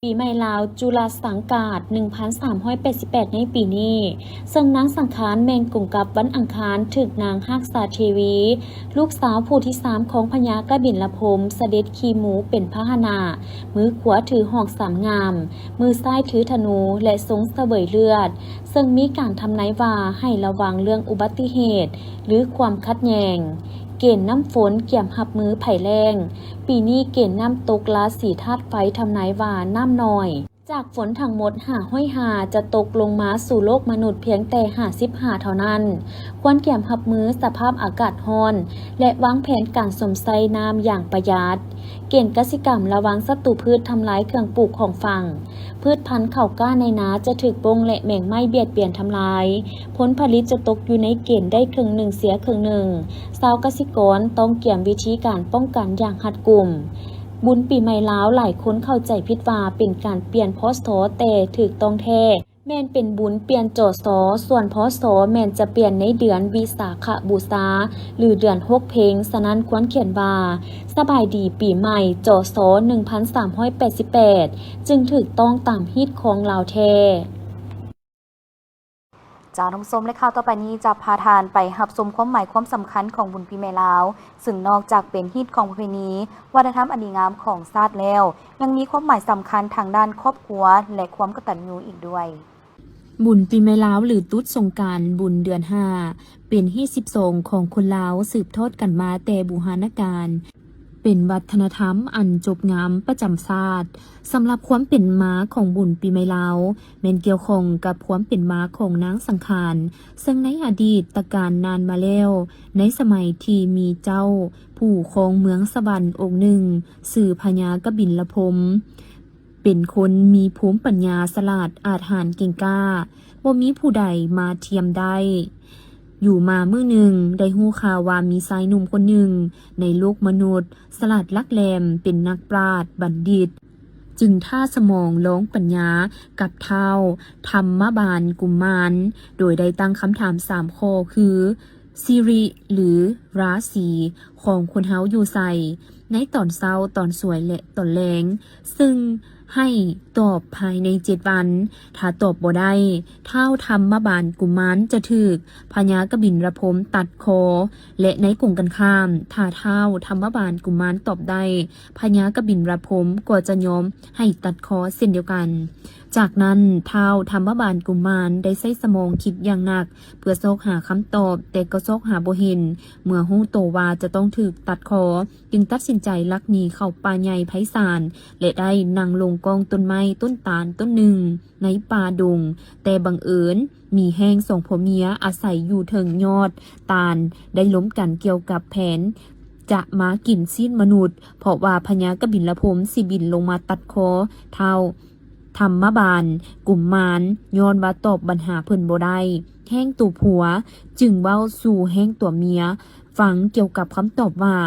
ປີໃໝ່ລາວຈຸລະສັງກາດ ໜຶ່ງພັນສາມຮ້ອຍແປດສິບແປດ ໃນປີນີ້, ເຊິ່ງນາງສັງຂານແມ່ນກົງກັບວັນອັງຄານ ຖືກນາງຮາກສາເທວີ ລູກສາວຜູ້ທີສາມຂອງພະຍາກະບິນລະພົມ ສະເດັດຂີ່ໝູເປັນພາຫະນະ, ມືຂວາຖືຫອກສາມງ່າມ, ມືຊ້າຍຖືທະນູ ແລະ ຊົງສະເຫວີຍເລືອດ, ເຊິ່ງມີການທຳນາຍວ່າໃຫ້ລະວັງເລື່ອງອຸບັດຕິເຫດ ຫຼື ຄວາມຂັດແຍ່ງ. ເກນນ້ຳຝົນກຽມຮັບມືໄພແລ້ງ. ປີນີ້ເກນນ້ຳຕົກລາສີທາດໄຟທຳນາຍວ່ານ້ຳໜ້ອຍ. ຈາກຝົນທັງໝົດຫ້າຮ້ອຍຫາ ຈະຕົກລົງມາສູ່ໂລກມະນຸດພຽງແຕ່ຫ້າສິບຫາເທົ່ານັ້ນ. ຄວນກຽມຮັບມືສະພາບອາກາດຮ້ອນ ແລະ ວາງແຜນການຊົມໃຊ້ນ້ຳຢ່າງປະຢັດ. ເກນກະສິກຳ ລະວັງສັດຕູພືດທຳລາຍເຄື່ອງປູກຂອງຝັງ. ພືດພັນເຂົ້າກ້າໃນນາຈະຖືກບົ້ງ ແລະ ແມງໄມ້ບຽດບຽນທຳລາຍ. ຜົນຜະລິດຈະຕົກຢູ່ໃນເກນໄດ້ເຄິ່ງໜຶ່ງເສຍເຄິ່ງໜຶ່ງ. ຊາວກະສິກອນຕ້ອງກຽມວິທີການປ້ອງກັນຢ່າງຮັດກຸມ. ບຸນປີໃໝ່ລາວ ຫຼາຍຄົນເຂົ້າໃຈຜິດວ່າເປັນການປ່ຽນ ພ.ສ. ແຕ່ຖືກຕ້ອງແທ້ແມ່ນເປັນບຸນປ່ຽນ ຈ.ສ. ສ່ວນ ພ.ສ. ແມ່ນຈະປ່ຽນໃນເດືອນວິສາຂະບູຊາ ຫຼື ເດືອນຫົກເພັງ. ສະນັ້ນຄວນຂຽນວ່າ ສະບາຍດີປີໃໝ່ ຈ.ສ. ໜຶ່ງພັນສາມຮ້ອຍແປດສິບແປດ ຈຶ່ງຖືກຕ້ອງຕາມຮີດຄອງລາວແທ້. ເຈົ້າ ທ່ານຜູ້ຊົມ ແລະ ຂ່າວຕໍ່ໄປນີ້ຈະພາທ່ານໄປຮັບຊົມຄວາມໝາຍຄວາມສຳຄັນຂອງບຸນປີໃໝ່ລາວ, ເຊິ່ງນອກຈາກເປັນຮີດຄອງປະເພນີ ວັດທະນະທຳອັນດີງາມຂອງຊາດແລ້ວ, ຍັງມີຄວາມໝາຍສຳຄັນທາງດ້ານຄອບຄົວ ແລະ ຄວາມກະຕັນຍູອີກດ້ວຍ. ບຸນປີໃໝ່ລາວ ຫຼື ຕຸດສົງການ ບຸນເດືອນຫ້າ ເປັນຮີດສິບສອງຂອງຄົນລາວ ສືບທອດກັນມາແຕ່ບູຮານະການ. ເປັນວັດທະນະທຳອັນຈົບງາມປະຈຳຊາດ. ສຳລັບຄວາມເປັນມາຂອງບຸນປີໃໝ່ລາວ ແມ່ນກ່ຽວຂ້ອງກັບຄວາມເປັນມາຂອງນາງສັງຂານ, ເຊິ່ງໃນອະດີດຕະການນານມາແລ້ວ, ໃນສະໄໝທີ່ມີເຈົ້າຜູ້ຄອງເມືອງສະຫວັນອົງໜຶ່ງ ຊື່ພະຍາກະບິນລະພົມ ເປັນຄົນມີພູມປັນຍາສະຫຼາດອາດຫານເກັ່ງກ້າ, ບໍ່ມີຜູ້ໃດມາທຽມໄດ້. ຢູ່ມາມື້ໜຶ່ງ ໄດ້ຮູ້ຂ່າວວ່າມີຊາຍໜຸ່ມຄົນໜຶ່ງໃນໂລກມະນຸດ ສະຫຼາດຫຼັກແຫຼມ ເປັນນັກປາດບັນດິດ, ຈຶ່ງທ້າສະໝອງລອງປັນຍາກັບທ້າວທຳມະບານກຸມມານ, ໂດຍໄດ້ຕັ້ງຄຳຖາມສາມຂໍ້ຄື ສິລິ ຫຼື ລາສີຂອງຄົນເຮົາຢູ່ໃສ ໃນຕອນເຊົ້າ, ຕອນສວຍ ແລະ ຕອນແລງ, ເຊິ່ງໃຫ້ຕອບພາຍໃນເຈັດວັນ. ຖ້າຕອບບໍ່ໄດ້, ທ້າວທຳມະບານກຸມມານຈະຖືກພະຍາກະບິນລະພົມຕັດຄໍ, ແລະ ໃນກົງກັນຂ້າມ, ຖ້າທ້າວທຳມະບານກຸມມານຕອບໄດ້, ພະຍາກະບິນລະພົມກໍຈະຍອມໃຫ້ຕັດຄໍເຊັ່ນດຽວກັນ. ຈາກນັ້ນ ທ້າວທຳມະບານກຸມມານໄດ້ໃຊ້ສະໝອງຄິດຢ່າງໜັກ ເພື່ອຊອກຫາຄຳຕອບ, ແຕ່ກໍຊອກຫາບໍ່ເຫັນ. ເມື່ອຮູ້ໂຕວ່າຈະຕ້ອງຖືກຕັດຄໍ, ຈຶ່ງຕັດສິນໃຈລັກໜີເຂົ້າປ່າໃຫຍ່ໄພສານ ແລະ ໄດ້ນັ່ງລົງກ້ອງຕົ້ນໄມ້ຕົ້ນຕານຕົ້ນໜຶ່ງໃນປ່າດົງ, ແຕ່ບັງເອີນມີແຫ້ງສອງຜົວເມຍອາໄສຢູ່ເທິງຍອດຕານ ໄດ້ລົມກັນກ່ຽວກັບແຜນຈະມາກິນຊີ້ນມະນຸດ, ເພາະວ່າພະຍາກະບິນລະພົມຊິບິນລົງມາຕັດຄໍທ້າວ ທຳມະບານກຸມມານ ຍ້ອນວ່າຕອບບັນຫາເພິ່ນບໍ່ໄດ້. ແຫ້ງຕົວຜົວຈຶ່ງເວົ້າສູ່ແຫ້ງຕົວເມຍຟັງກ່ຽວກັບຄຳຕອບວ່າ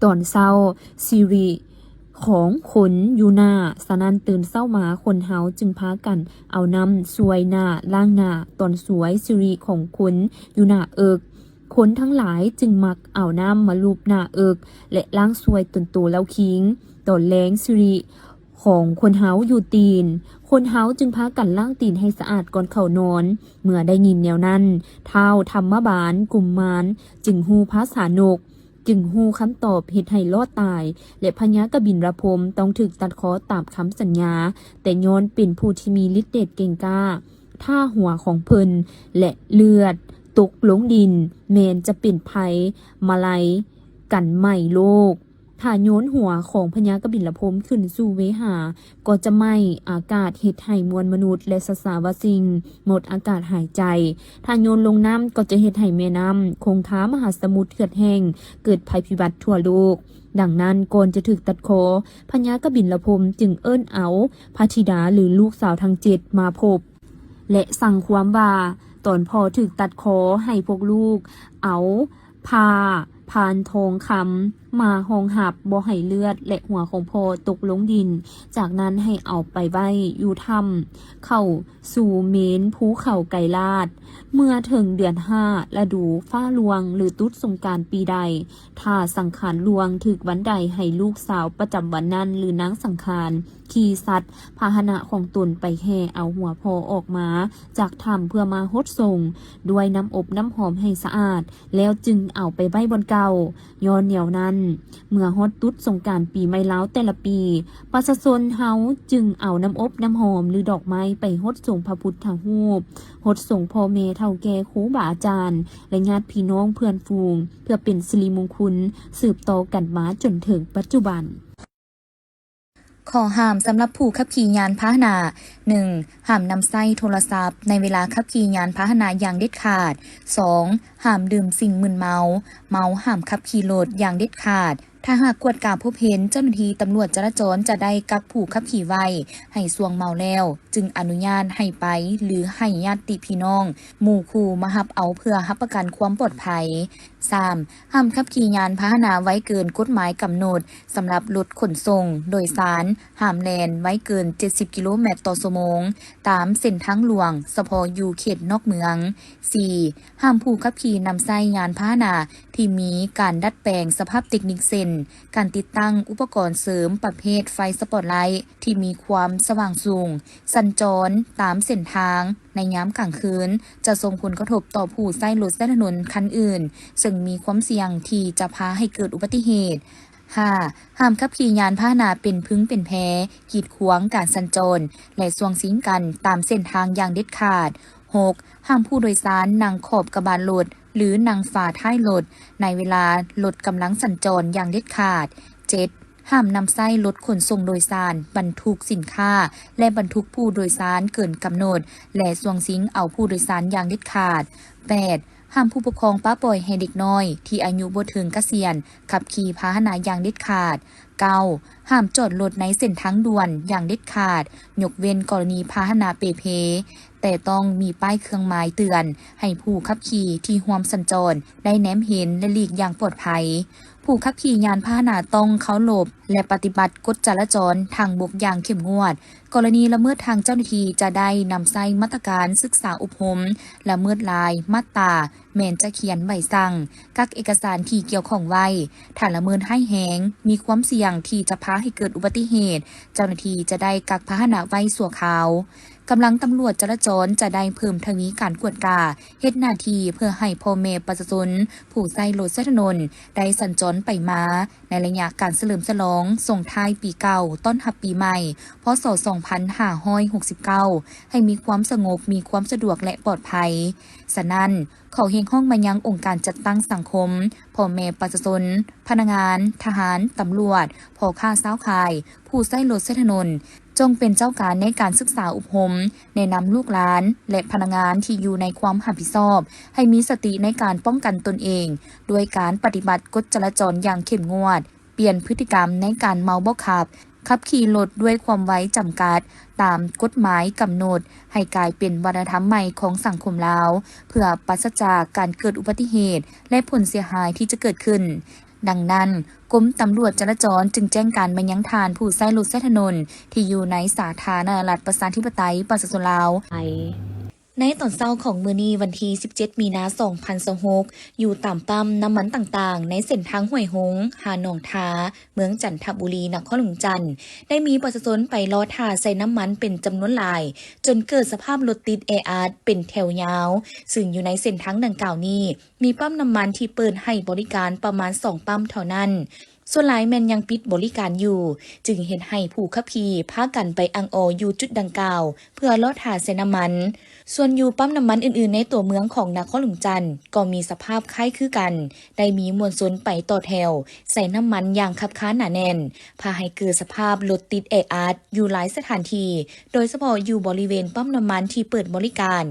ຕອນເຊົ້າ ສິລິຂອງຄົນຢູ່ໜ້າ, ສະນັ້ນຕື່ນເຊົ້າມາຄົນເຮົາຈຶ່ງພາກັນເອົານ້ຳຊ່ວຍໜ້າລ້າງໜ້າ, ຕອນສວຍ ສິລິຂອງຄົນຢູ່ໜ້າເອິກ. ຄົນທັງຫຼາຍຈຶ່ງມັກເອົານ້ຳມາລູບໜ້າເອິກ ແລະ ລ້າງຊ່ວຍຕົນໂຕແລ້ວຄີງ. ຕອນແລງ ສິລິຂອງຄົນເຮົາຢູ່ຕີນ, ຄົນເຮົາຈຶ່ງພາກັນລ້າງຕີນໃຫ້ສະອາດກ່ອນເຂົ້ານອນ. ເມື່ອໄດ້ຍິນແນວນັ້ນ, ທ້າວທຳມະບານກຸມມານຈຶ່ງຮູ້ພາສານົກ, ຈຶ່ງຮູ້ຄຳຕອບເຮັດໃຫ້ລອດຕາຍ ແລະ ພະຍາກະບິນລະພົມຕ້ອງຖືກຕັດຄໍຕາມຄຳສັນຍາ, ແຕ່ຍ້ອນເປັນຜູ້ທີ່ມີລິດເດດເກັ່ງກ້າ, ຖ້າຫົວຂອງເພິ່ນ ແລະ ເລືອດຕົກລົງດິນ ແມ່ນຈະເປັນໄພມາໄລກັນໄໝ້ໂລກ. ຖ້າໂຍນຫົວຂອງພະຍາກະບິນລະພົມຂຶ້ນສູ່ເວຫາ ກໍຈະໄໝ້ອາກາດ ເຮັດໃຫ້ມວນມະນຸດ ແລະ ສັດສາວະສິ່ງໝົດອາກາດຫາຍໃຈ. ຖ້າໂຍນລົງນ້ຳ ກໍຈະເຮັດໃຫ້ແມ່ນ້ຳຄົງຄາມະຫາສະໝຸດເຂືອດແຫ້ງ, ເກີດໄພພິບັດທົ່ວໂລກ. ດັ່ງນັ້ນ, ກ່ອນຈະຖືກຕັດຄໍ, ພະຍາກະບິນລະພົມຈຶ່ງເອີ້ນເອົາພະທິດາ ຫຼື ລູກສາວທັງເຈັດມາພົບ ແລະ ສັ່ງຄວາມວ່າ ຕອນພໍ່ຖືກຕັດຄໍໃຫ້ພວກລູກເອົາຜ້າພານທອງຄຳ ມາຮອງຮັບບໍ່ໃຫ້ເລືອດ ແລະ ຫົວຂອງພໍ່ຕົກລົງດິນ. ຈາກນັ້ນໃຫ້ເອົາໄປໄວ້ຢູ່ຖ້ຳເຂົ້າສູ່ເມນພູເຂົາໄກລາດ. ເມື່ອເຖິງເດືອນຫ້າ ລະດູຟ້າຫຼວງ ຫຼື ຕຸດສົງການປີໃດ, ຖ້າສັງຂານຫຼວງຖືກວັນໃດ ໃຫ້ລູກສາວປະຈຳວັນນັ້ນ ຫຼື ນາງສັງຂານ ຂີ່ສັດພາຫະນະຂອງຕົນໄປແຫ່ເອົາຫົວພໍ່ອອກມາຈາກຖ້ຳ ເພື່ອມາຫົດສົງດ້ວຍນ້ຳອົບນ້ຳຫອມໃຫ້ສະອາດ ແລ້ວຈຶ່ງເອົາໄປໄວ້ບ່ອນເກົ່າ. ຍ້ອນແນວນັ້ນ, ເມື່ອຮອດຕຸດສົງການປີໃໝ່ລາວແຕ່ລະປີ, ປະຊາຊົນເຮົາຈຶ່ງເອົານ້ຳອົບນ້ຳຫອມ ຫຼື ດອກໄມ້ໄປຫົດສົງພະພຸດທະຮູບ, ຫົດສົງພໍ່ແມ່ເຖົ້າແກ່, ຄູບາອາຈານ ແລະ ຍາດພີ່ນ້ອງເພື່ອນຝູງ ເພື່ອເປັນສິລິມຸງຄຸນ ສືບຕໍ່ກັນມາຈົນເຖິງປັດຈຸບັນ. ຂໍ້ຫ້າມສຳລັບຜູ້ຂັບຂີ່ຍານພາຫະນະ. ໜຶ່ງ, ຫ້າມນຳໃຊ້ໂທລະສັບໃນເວລາຂັບຂີ່ຍານພາຫະນະຢ່າງເດັດຂາດ. ສອງ, ຫ້າມດື່ມສິ່ງມຶນເມົາ. ເມົາຫ້າມຂັບຂີ່ລົດຢ່າງເດັດຂາດ. ຖ້າຫາກກວດກາພົບເຫັນ, ເຈົ້າໜ້າທີ່ຕຳຫຼວດຈະລາຈອນຈະໄດ້ກັກຜູ້ຂັບຂີ່ໄວ້ໃຫ້ຊ່ວງເມົາແລ້ວ ຈຶ່ງອະນຸຍາດໃຫ້ໄປ ຫຼື ໃຫ້ຍາດຕິພີ່ນ້ອງ, ໝູ່ຄູ່ມາຮັບເອົາ ເພື່ອຮັບປະກັນຄວາມປອດໄພ. ສາມ, ຫ້າມຂັບຂີ່ຍານພາຫະນະໄວເກີນກົດໝາຍກຳນົດສຳລັບລົດຂົນສົ່ງໂດຍສານ, ຫ້າມແລ່ນໄວເກີນເຈັດສິບກິໂລແມັດຕໍ່ຊົ່ວໂມງ ຕາມເສັ້ນທາງຫຼວງ, ສະເພາະຢູ່ເຂດນອກເມືອງ. ສີ່, ຫ້າມຜູ້ຂັບຂີ່ນຳໃຊ້ຍານພາຫະນະທີ່ມີການດັດແປງສະພາບເຕັກນິກ ເຊັ່ນ ການຕິດຕັ້ງອຸປະກອນເສີມປະເພດໄຟສະປອດໄລທີ່ມີຄວາມສະຫວ່າງສູງ, ສັນຈອນຕາມເສັ້ນທາງໃນຍາມກາງຄືນ ຈະສົ່ງຜົນກະທົບຕໍ່ຜູ້ໃຊ້ລົດໃຊ້ຖະໜົນຄັນອື່ນ, ເຊິ່ງມີຄວາມສ່ຽງທີ່ຈະພາໃຫ້ເກີດອຸບັດຕິເຫດ. ຫ້າ, ຫ້າມຂັບຂີ່ຍານພາຫະນະເປັນພຶງເປັນແພ ກີດຂວາງການສັນຈອນ ແລະ ຊ່ວງຊິງກັນຕາມເສັ້ນທາງຢ່າງເດັດຂາດ. ຫົກ, ຫ້າມຜູ້ໂດຍສານນັ່ງຂອບກະບະລົດ ຫຼື ນັ່ງຝາທ້າຍລົດ ໃນເວລາລົດກຳລັງສັນຈອນຢ່າງເດັດຂາດ. ເຈັດ, ຫ້າມນຳໃຊ້ລົດຂົນສົ່ງໂດຍສານບັນທຸກສິນຄ້າ ແລະ ບັນທຸກຜູ້ໂດຍສານເກີນກຳນົດ ແລະ ຊ່ວງຊິງເອົາຜູ້ໂດຍສານຢ່າງເດັດຂາດ. ແປດ, ຫ້າມຜູ້ປົກຄອງປະປ່ອຍໃຫ້ເດັກນ້ອຍທີ່ອາຍຸບໍ່ເຖິງກະສຽນຂັບຂີ່ພາຫະນະຢ່າງເດັດຂາດ. ເກົ້າ, ຫ້າມຈອດລົດໃນເສັ້ນທາງດ່ວນຢ່າງເດັດຂາດ, ຍົກເວັ້ນກໍລະນີພາຫະນະເປ່ເພ, ແຕ່ຕ້ອງມີປ້າຍເຄື່ອງໝາຍເຕືອນໃຫ້ຜູ້ຂັບຂີ່ທີ່ຮ່ວມສັນຈອນໄດ້ແນມເຫັນ ແລະ ຫຼີກຢ່າງປອດໄພ. ຜູ້ຂັບຂີ່ຍານພາຫະນະຕ້ອງເຄົາລົບ ແລະ ປະຕິບັດກົດຈະລາຈອນທາງບົກຢ່າງເຂັ້ມງວດ. ກໍລະນີລະເມີດ, ທາງເຈົ້າໜ້າທີ່ຈະໄດ້ນຳໃຊ້ມາດຕະການສຶກສາອົບຮົມ, ລະເມີດລາຍມາດຕາ ແມ່ນຈະຂຽນໃບສັ່ງ, ກັກເອກະສານທີ່ກ່ຽວຂ້ອງໄວ້. ຖ້າລະເມີດຮ້າຍແຮງ, ມີຄວາມສ່ຽງທີ່ຈະພາໃຫ້ເກີດອຸບັດຕິເຫດ, ເຈົ້າໜ້າທີ່ຈະໄດ້ກັກພາຫະນະໄວ້ຊົ່ວຄາວ. ກຳລັງຕຳຫຼວດຈະລາຈອນຈະໄດ້ເພີ່ມທະວີການກວດກາ, ເຮັດໜ້າທີ່ເພື່ອໃຫ້ພໍ່ແມ່ປະຊາຊົນຜູ້ໃຊ້ລົດໃຊ້ຖະໜົນໄດ້ສັນຈອນໄປມາ ໃນໄລຍະການສະເຫຼີມສະຫຼອງສົ່ງທ້າຍປີເກົ່າ ຕ້ອນຮັບປີໃໝ່ ພ.ສ. ສອງພັນຫ້າຮ້ອຍຫົກສິບເກົ້າ ໃຫ້ມີຄວາມສະຫງົບ, ມີຄວາມສະດວກ ແລະ ປອດໄພ. ສະນັ້ນ, ຂໍຮຽກຮ້ອງມາຍັງອົງການຈັດຕັ້ງສັງຄົມ, ພໍ່ແມ່ປະຊາຊົນ, ພະນັກງານ, ທະຫານ, ຕຳຫຼວດ, ພໍ່ຄ້າຊາວຂາຍ, ຜູ້ໃຊ້ລົດໃຊ້ຖະໜົນ, ຈົ່ງເປັນເຈົ້າການໃນການສຶກສາອົບຮົມ, ແນະນຳລູກຫຼານ ແລະ ພະນັກງານທີ່ຢູ່ໃນຄວາມຮັບຜິດຊອບ ໃຫ້ມີສະຕິໃນການປ້ອງກັນຕົນເອງ ດ້ວຍການປະຕິບັດກົດຈະລາຈອນຢ່າງເຂັ້ມງວດ, ປ່ຽນພຶດຕິກຳໃນການເມົາບໍ່ຂັບ, ຂັບຂີ່ລົດດ້ວຍຄວາມໄວຈຳກັດຕາມກົດໝາຍກຳນົດ ໃຫ້ກາຍເປັນວັດທະນະທຳໃໝ່ຂອງສັງຄົມລາວ, ເພື່ອປາສະຈາກການເກີດອຸບັດຕິເຫດ ແລະ ຜົນເສຍຫາຍທີ່ຈະເກີດຂຶ້ນ. ດັ່ງນັ້ນ, ກົມຕຳຫຼວດຈະລາຈອນຈຶ່ງແຈ້ງການມາຍັງທ່ານຜູ້ໃຊ້ລົດໃຊ້ຖະໜົນທີ່ຢູ່ໃນສາທາລະນະລັດປະຊາທິປະໄຕປະຊາຊົນລາວ. ໃນຕອນເຊົ້າຂອງມື້ນີ້ ວັນທີສິບເຈັດ ມີນາ ສອງພັນຊາວຫົກ ຢູ່ຕາມປ້ຳນ້ຳມັນຕ່າງໆ ໃນເສັ້ນທາງຫ້ວຍຫົງ ຫາໜອງທາ ເມືອງຈັນທະບູລີ ນະຄອນຫຼວງຈັນ ໄດ້ມີປະຊາຊົນໄປລໍຖ້າໃສ່ນ້ຳມັນເປັນຈຳນວນຫຼາຍ, ຈົນເກີດສະພາບລົດຕິດແອອັດເປັນແຖວຍາວ, ຊຶ່ງຢູ່ໃນເສັ້ນທາງດັ່ງກ່າວນີ້ ມີປ້ຳນ້ຳມັນທີ່ເປີດໃຫ້ບໍລິການປະມານສອງປ້ຳເທົ່ານັ້ນ, ສ່ວນຫຼາຍແມ່ນຍັງປິດບໍລິການຢູ່, ຈຶ່ງເຮັດໃຫ້ຜູ້ຂັບຂີ່ພາກັນໄປອັ່ງອໍຢູ່ຈຸດດັ່ງກ່າວ ເພື່ອລໍຖ້າໃສ່ນ້ຳມັນ. ສ່ວນຢູ່ປ້ຳນ້ຳມັນອື່ນໆໃນຕົວເມືອງຂອງນະຄອນຫຼວງຈັນ ກໍມີສະພາບຄ້າຍຄືກັນ, ໄດ້ມີມວນຊົນໄປຕໍ່ແຖວໃສ່ນ້ຳມັນຢ່າງຄັບຄາໜາແໜ້ນ, ພາໃຫ້ເກີດສະພາບລົດຕິດແອອັດຢູ່ຫຼາຍສະຖານທີ່, ໂດຍສະເພາະຢູ່ບໍລິເວນປ້ຳນ້ຳມັນທີ່ເປີດບໍລິການ.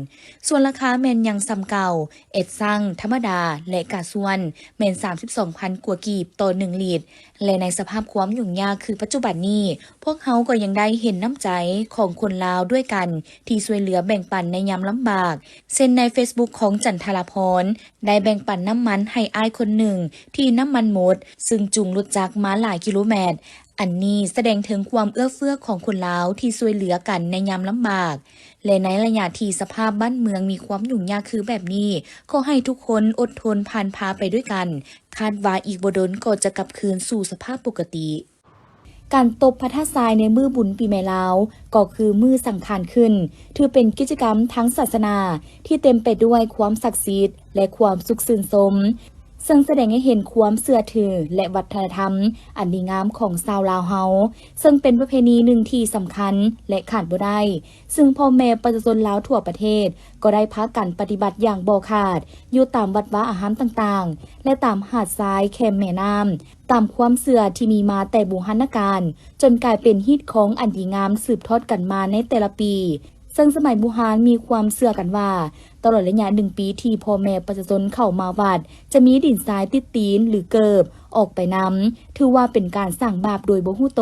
ສ່ວນລາຄາແມ່ນຍັງສ່ຳເກົ່າ, ແອັດຊັງ, ທຳມະດາ ແລະ ກາຊວນ ແມ່ນສາມສິບສອງພັນກວ່າກີບຕໍ່ໜຶ່ງລິດ, ແລະ ໃນສະພາບຄວາມຫຍຸ້ງຍາກຄືປັດຈຸບັນນີ້, ພວກເຮົາກໍຍັງໄດ້ເຫັນນ້ຳໃຈຂອງຄົນລາວດ້ວຍກັນທີ່ຊ່ວຍເຫຼືອແບ່ງປັນໃນຍາມລຳບາກ, ເຊັ່ນໃນເຟສບຸກຂອງຈັນທະລາພອນ ໄດ້ແບ່ງປັນນ້ຳມັນໃຫ້ອ້າຍຄົນໜຶ່ງທີ່ນ້ຳມັນໝົດ, ຊຶ່ງຈູງລົດຈັກມາຫຼາຍກິໂລແມັດ. ອັນນີ້ສະແດງເຖິງຄວາມເອື້ອເຟື້ອຂອງຄົນລາວທີ່ຊ່ວຍເຫຼືອກັນໃນຍາມລຳບາກ ແລະ ໃນໄລຍະທີ່ສະພາບບ້ານເມືອງມີຄວາມຫຍຸ້ງຍາກຄືແບບນີ້, ຂໍໃຫ້ທຸກຄົນອົດທົນຜ່ານຜ່າໄປດ້ວຍກັນ. ຄາດວ່າອີກບໍ່ດົນກໍຈະກັບຄືນສູ່ສະພາບປົກກະຕິ. ການຕົບພະທາດຊາຍໃນມື້ບຸນປີໃໝ່ລາວ ກໍຄືມື້ສັງຂານຂຶ້ນ, ຖືເປັນກິດຈະກຳທາງສາສະໜາທີ່ເຕັມໄປດ້ວຍຄວາມສັກສິດ ແລະ ຄວາມສຸກຊື່ນຊົມ, ເຊິ່ງສະແດງໃຫ້ເຫັນຄວາມເຊື່ອຖື ແລະ ວັດທະນະທຳອັນດີງາມຂອງຊາວລາວເຮົາ, ເຊິ່ງເປັນປະເພນີໜຶ່ງທີ່ສຳຄັນ ແລະ ຂາດບໍ່ໄດ້, ຊຶ່ງພໍ່ແມ່ປະຊາຊົນລາວທົ່ວປະເທດກໍໄດ້ພາກັນປະຕິບັດຢ່າງບໍ່ຂາດ ຢູ່ຕາມວັດວາອາຮາມຕ່າງໆ ແລະ ຕາມຫາດຊາຍແຄມແມ່ນ້ຳ. ຕາມຄວາມເຊື່ອທີ່ມີມາແຕ່ບູຮານນະການ, ຈົນກາຍເປັນຮີດຄອງອັນດີງາມສືບທອດກັນມາໃນແຕ່ລະປີ. ເຊິ່ງສະໄໝບູຮານມີຄວາມເຊື່ອກັນວ່າ, ຕະຫຼອດໄລຍະໜຶ່ງປີທີ່ພໍ່ແມ່ປະຊາຊົນເຂົ້າມາວັດ ຈະມີດິນຊາຍຕິດຕີນ ຫຼື ເກີບອອກໄປນຳ, ຖືວ່າເປັນການສ້າງບາບໂດຍບໍ່ຮູ້ໂຕ.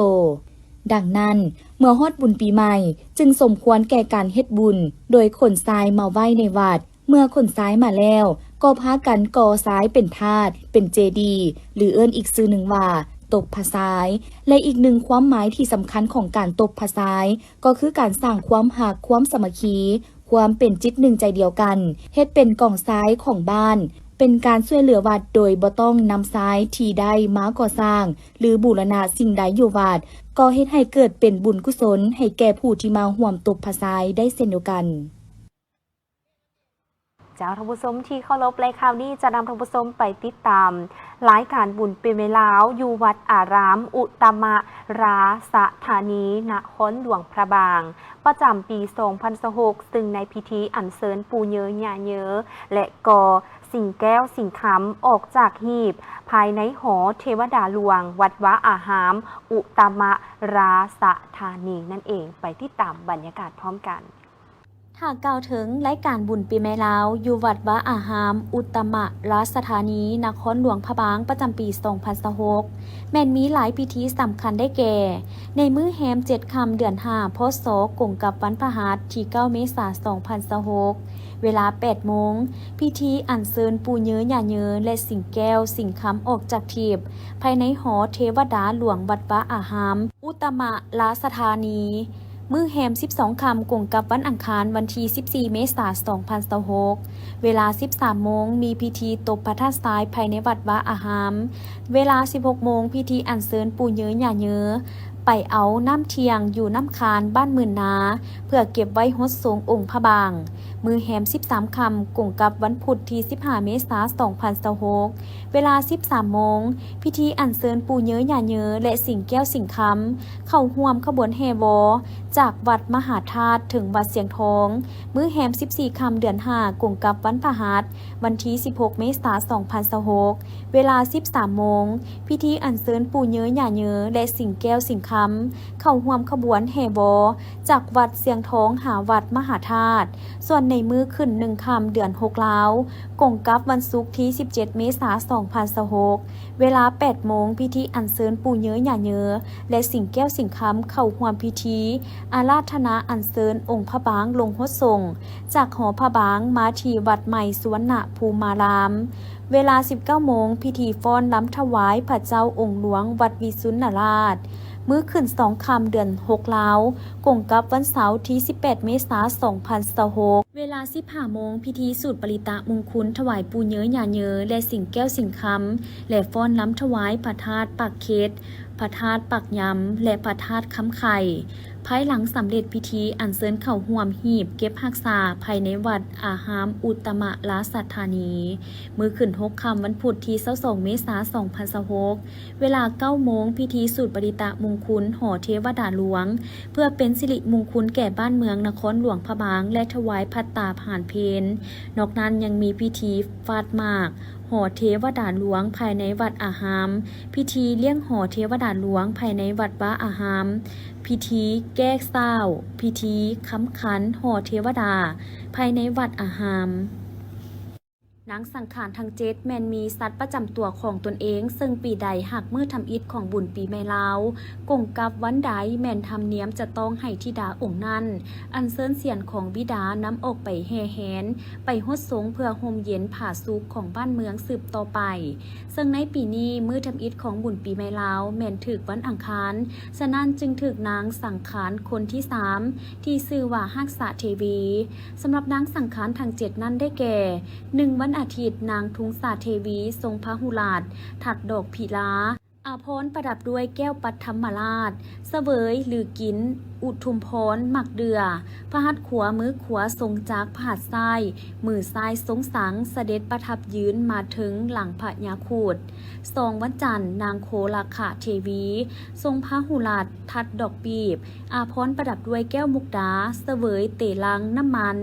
ດັ່ງນັ້ນ, ເມື່ອຮອດບຸນປີໃໝ່, ຈຶ່ງສົມຄວນແກ່ການເຮັດບຸນ ໂດຍຂົນຊາຍມາໄວ້ໃນວັດ. ເມື່ອຂົນຊາຍມາແລ້ວ, ກໍພາກັນກໍ່ຊາຍເປັນທາດ, ເປັນເຈດີ, ຫຼື ເອີ້ນອີກຊື່ໜຶ່ງວ່າ ຕົບພະຊາຍ. ແລະ ອີກໜຶ່ງຄວາມໝາຍທີ່ສຳຄັນຂອງການຕົບພະຊາຍ ກໍຄືການສ້າງຄວາມຮັກ, ຄວາມສາມັກຄີ, ຄວາມເປັນຈິດໜຶ່ງໃຈດຽວກັນ, ເຮັດເປັນກອງຊາຍຂອງບ້ານ, ເປັນການຊ່ວຍເຫຼືອວັດໂດຍບໍ່ຕ້ອງນຳຊາຍທີ່ໄດ້ມາກໍ່ສ້າງ ຫຼື ບູລະນະສິ່ງໃດຢູ່ວັດ, ກໍເຮັດໃຫ້ເກີດເປັນບຸນກຸສົນໃຫ້ແກ່ຜູ້ທີ່ມາຮ່ວມຕົບພະຊາຍໄດ້ເຊັ່ນດຽວກັນ. ເຈົ້າ ທ່ານຜູ້ຊົມທີ່ເຄົາລົບ ແລະ ຄາວນີ້ຈະນຳທ່ານຜູ້ຊົມໄປຕິດຕາມລາຍການບຸນປີໃໝ່ລາວ ຢູ່ວັດອາຣາມອຸດຕະມະລາຊະທານີ ນະຄອນຫຼວງພະບາງ ປະຈຳປີສອງພັນຊາວຫົກ ຊຶ່ງໃນພິທີອັນເຊີນປູ່ເຍີຍ່າເຍີ ແລະ ກໍ່ສິ່ງແກ້ວສິ່ງຄຳອອກຈາກຫີບ ພາຍໃນຫໍເທວະດາຫຼວງ ວັດວາອາຮາມ ອຸດຕະມະລາຊະທານີນັ້ນເອງ. ໄປຕິດຕາມບັນຍາກາດພ້ອມກັນ. ຖ້າກ່າວເຖິງລາຍການບຸນປີໃໝ່ລາວ ຢູ່ວັດວາອາຮາມ ອຸດຕະມະລາຊະທານີ ນະຄອນຫຼວງພະບາງ ປະຈຳປີສອງພັນຊາວຫົກ ແມ່ນມີຫຼາຍພິທີສຳຄັນໄດ້ແກ່ ໃນມື້ແຮມເຈັດຄ່ຳເດືອນຫ້າ ພ.ສ. ກົງກັບວັນພະຫັດທີເກົ້າ ເມສາ ສອງພັນຊາວຫົກ ເວລາແປດໂມງ ພິທີອັນເຊີນປູ່ເຍີຍ່າເຍີ ແລະ ສິ່ງແກ້ວສິ່ງຄຳອອກຈາກຖີບ ພາຍໃນຫໍເທວະດາຫຼວງວັດວາອາຮາມ ອຸດຕະມະລາຊະທານີ. ມື້ແຮມສິບສອງຄ່ຳ ກົງກັບວັນອັງຄານ ວັນທີສິບສີ່ ເມສາ ສອງພັນຊາວຫົກ ເວລາສິບສາມໂມງ ມີພິທີຕົບພະທາດຊາຍພາຍໃນວັດວາອາຮາມ. ເວລາສິບຫົກໂມງ ພິທີອັນເຊີນປູ່ເຍີຍ່າເຍີ ໄປເອົານ້ຳທ່ຽງຢູ່ນ້ຳຄານບ້ານໝື່ນນາ ເພື່ອເກັບໄວ້ຫົດສົງອົງພະບາງ. ມື້ແຮມສິບສາມຄ່ຳ ກົງກັບວັນພຸດທີສິບຫ້າ ເມສາ ສອງພັນຊາວຫົກ ເວລາສິບສາມໂມງ ພິທີອັນເຊີນປູ່ເຍີຍ່າເຍີ ແລະ ສິ່ງແກ້ວສິ່ງຄຳ ເຂົ້າຮ່ວມຂະບວນແຫ່ວໍ ຈາກວັດມະຫາທາດເຖິງວັດຊຽງທອງ. ມື້ແຮມສິບສີ່ຄ່ຳເດືອນຫ້າ ກົງກັບວັນພະຫັດ ວັນທີສິບຫົກ ເມສາ ສອງພັນຊາວຫົກ ເວລາສິບສາມໂມງ ພິທີອັນເຊີນປູ່ເຍີຍ່າເຍີ ແລະ ສິ່ງແກ້ວສິ່ງຄຳ ເຂົ້າຮ່ວມຂະບວນແຫ່ວໍ ຈາກວັດຊຽງທອງຫາວັດມະຫາທາດ. ສ່ວນໃນມື້ຂຶ້ນໜຶ່ງຄ່ຳເດືອນຫົກລາວ ກົງກັບວັນສຸກທີສິບເຈັດ ເມສາ ສອງພັນຊາວຫົກ ເວລາແປດໂມງ ພິທີອັນເຊີນປູ່ເຍີຍ່າເຍີ ແລະ ສິ່ງແກ້ວສິ່ງຄຳ ເຂົ້າຮ່ວມພິທີອາລາທະນາອັນເຊີນອົງພະບາງລົງຫົດສົງ ຈາກຫໍພະບາງມາທີ່ວັດໃໝ່ສຸວັນນະພູມາລາມ. ເວລາສິບເກົ້າໂມງ ພິທີຟ້ອນລຳຖວາຍພະເຈົ້າອົງຫຼວງວັດວິສຸນນະລາດ. ມື້ຂຶ້ນສອງຄ່ຳເດືອນຫົກລາວ ກົງກັບວັນເສົາທີສິບແປດ ເມສາ ສອງພັນຊາວຫົກ ເວລາສິບຫ້າໂມງ ພິທີສູດປະລິຕະມຸງຄຸນ ຖວາຍປູ່ເຍີຍ່າເຍີ ແລະ ສິ່ງແກ້ວສິ່ງຄຳ ແລະ ຟ້ອນລຳຖວາຍພະທາດປາກເຄັດ, ພະທາດປາກຍຳ ແລະ ພະທາດຄຳໄຄ. ພາຍຫຼັງສຳເລັດພິທີອັນເຊີນເຂົ້າຮ່ວມຮີບເກັບຮັກສາພາຍໃນວັດອາຮາມອຸດຕະມະລາຊະທານີ. ມື້ຂຶ້ນຫົກຄ່ຳ ວັນພຸດທີຊາວສອງ ເມສາ ສອງພັນຊາວຫົກ ເວລາເກົ້າໂມງ ພິທີສູດປະລິຕະມຸງຄຸນ ຫໍເທວະດາຫຼວງ ເພື່ອເປັນສິລິມຸງຄຸນແກ່ບ້ານເມືອງນະຄອນຫຼວງພະບາງ ແລະ ຖວາຍພັດຕາຫານເພນ. ນອກນັ້ນຍັງມີພິທີຟາດໝາກ ຫໍເທວະດາຫຼວງພາຍໃນວັດອາຮາມ, ພິທີລ້ຽງຫໍເທວະດາຫຼວງພາຍໃນວັດວາອາຮາມ, ພິທີແກ້ເຊົ້າ, ພິທີຄຳຂັນຫໍເທວະດາພາຍໃນວັດອາຮາມ. ນາງສັງຂານທັງເຈັດແມ່ນມີສັດປະຈຳຕົວຂອງຕົນເອງ, ເຊິ່ງປີໃດຫາກມື້ທຳອິດຂອງບຸນປີໃໝ່ລາວກົງກັບວັນໃດ, ແມ່ນທຳນຽມຈະຕ້ອງໃຫ້ທິດາອົງນັ້ນອັນເຊີນສຽນຂອງບິດານຳອອກໄປແຫ່ແຫນ ໄປຫົດສົງເພື່ອຮົ່ມເຢັນຜາສຸກຂອງບ້ານເມືອງສືບຕໍ່ໄປ. ເຊິ່ງໃນປີນີ້ ມື້ທຳອິດຂອງບຸນປີໃໝ່ລາວແມ່ນຖືກວັນອັງຄານ, ສະນັ້ນຈຶ່ງຖືກນາງສັງຂານຄົນທີສາມ ທີ່ຊື່ວ່າຮາກສະເທວີ. ສຳລັບນາງສັງຂານທັງເຈັດນັ້ນໄດ້ແກ່ ໜຶ່ງ ວັນອາທິດ ນາງທຸງສາເທວີ ຊົງພະຫູລາດ ທັດດອກພິລາ ອາພອນປະດັບດ້ວຍແກ້ວປັດທຳມະລາດ ສະເຫວີຍ ຫຼື ກິນ ອຸທຸມພອນ ໝາກເດື່ອ, ພະຫັດຂວາ ມືຂວາຊົງຈັກ, ພະຫັດຊ້າຍ ມືຊ້າຍຊົງສັງ, ສະເດັດປະທັບຢືນມາເທິງຫຼັງພະຍາຄຸດ. ສອງ ວັນຈັນ ນາງໂຄລາຄະເທວີ ຊົງພະຫູລາດ ທັດດອກປີບ ອາພອນປະດັບດ້ວຍແກ້ວມຸກດາ ສະເຫວີຍເຕລັງນ້ຳມັນ,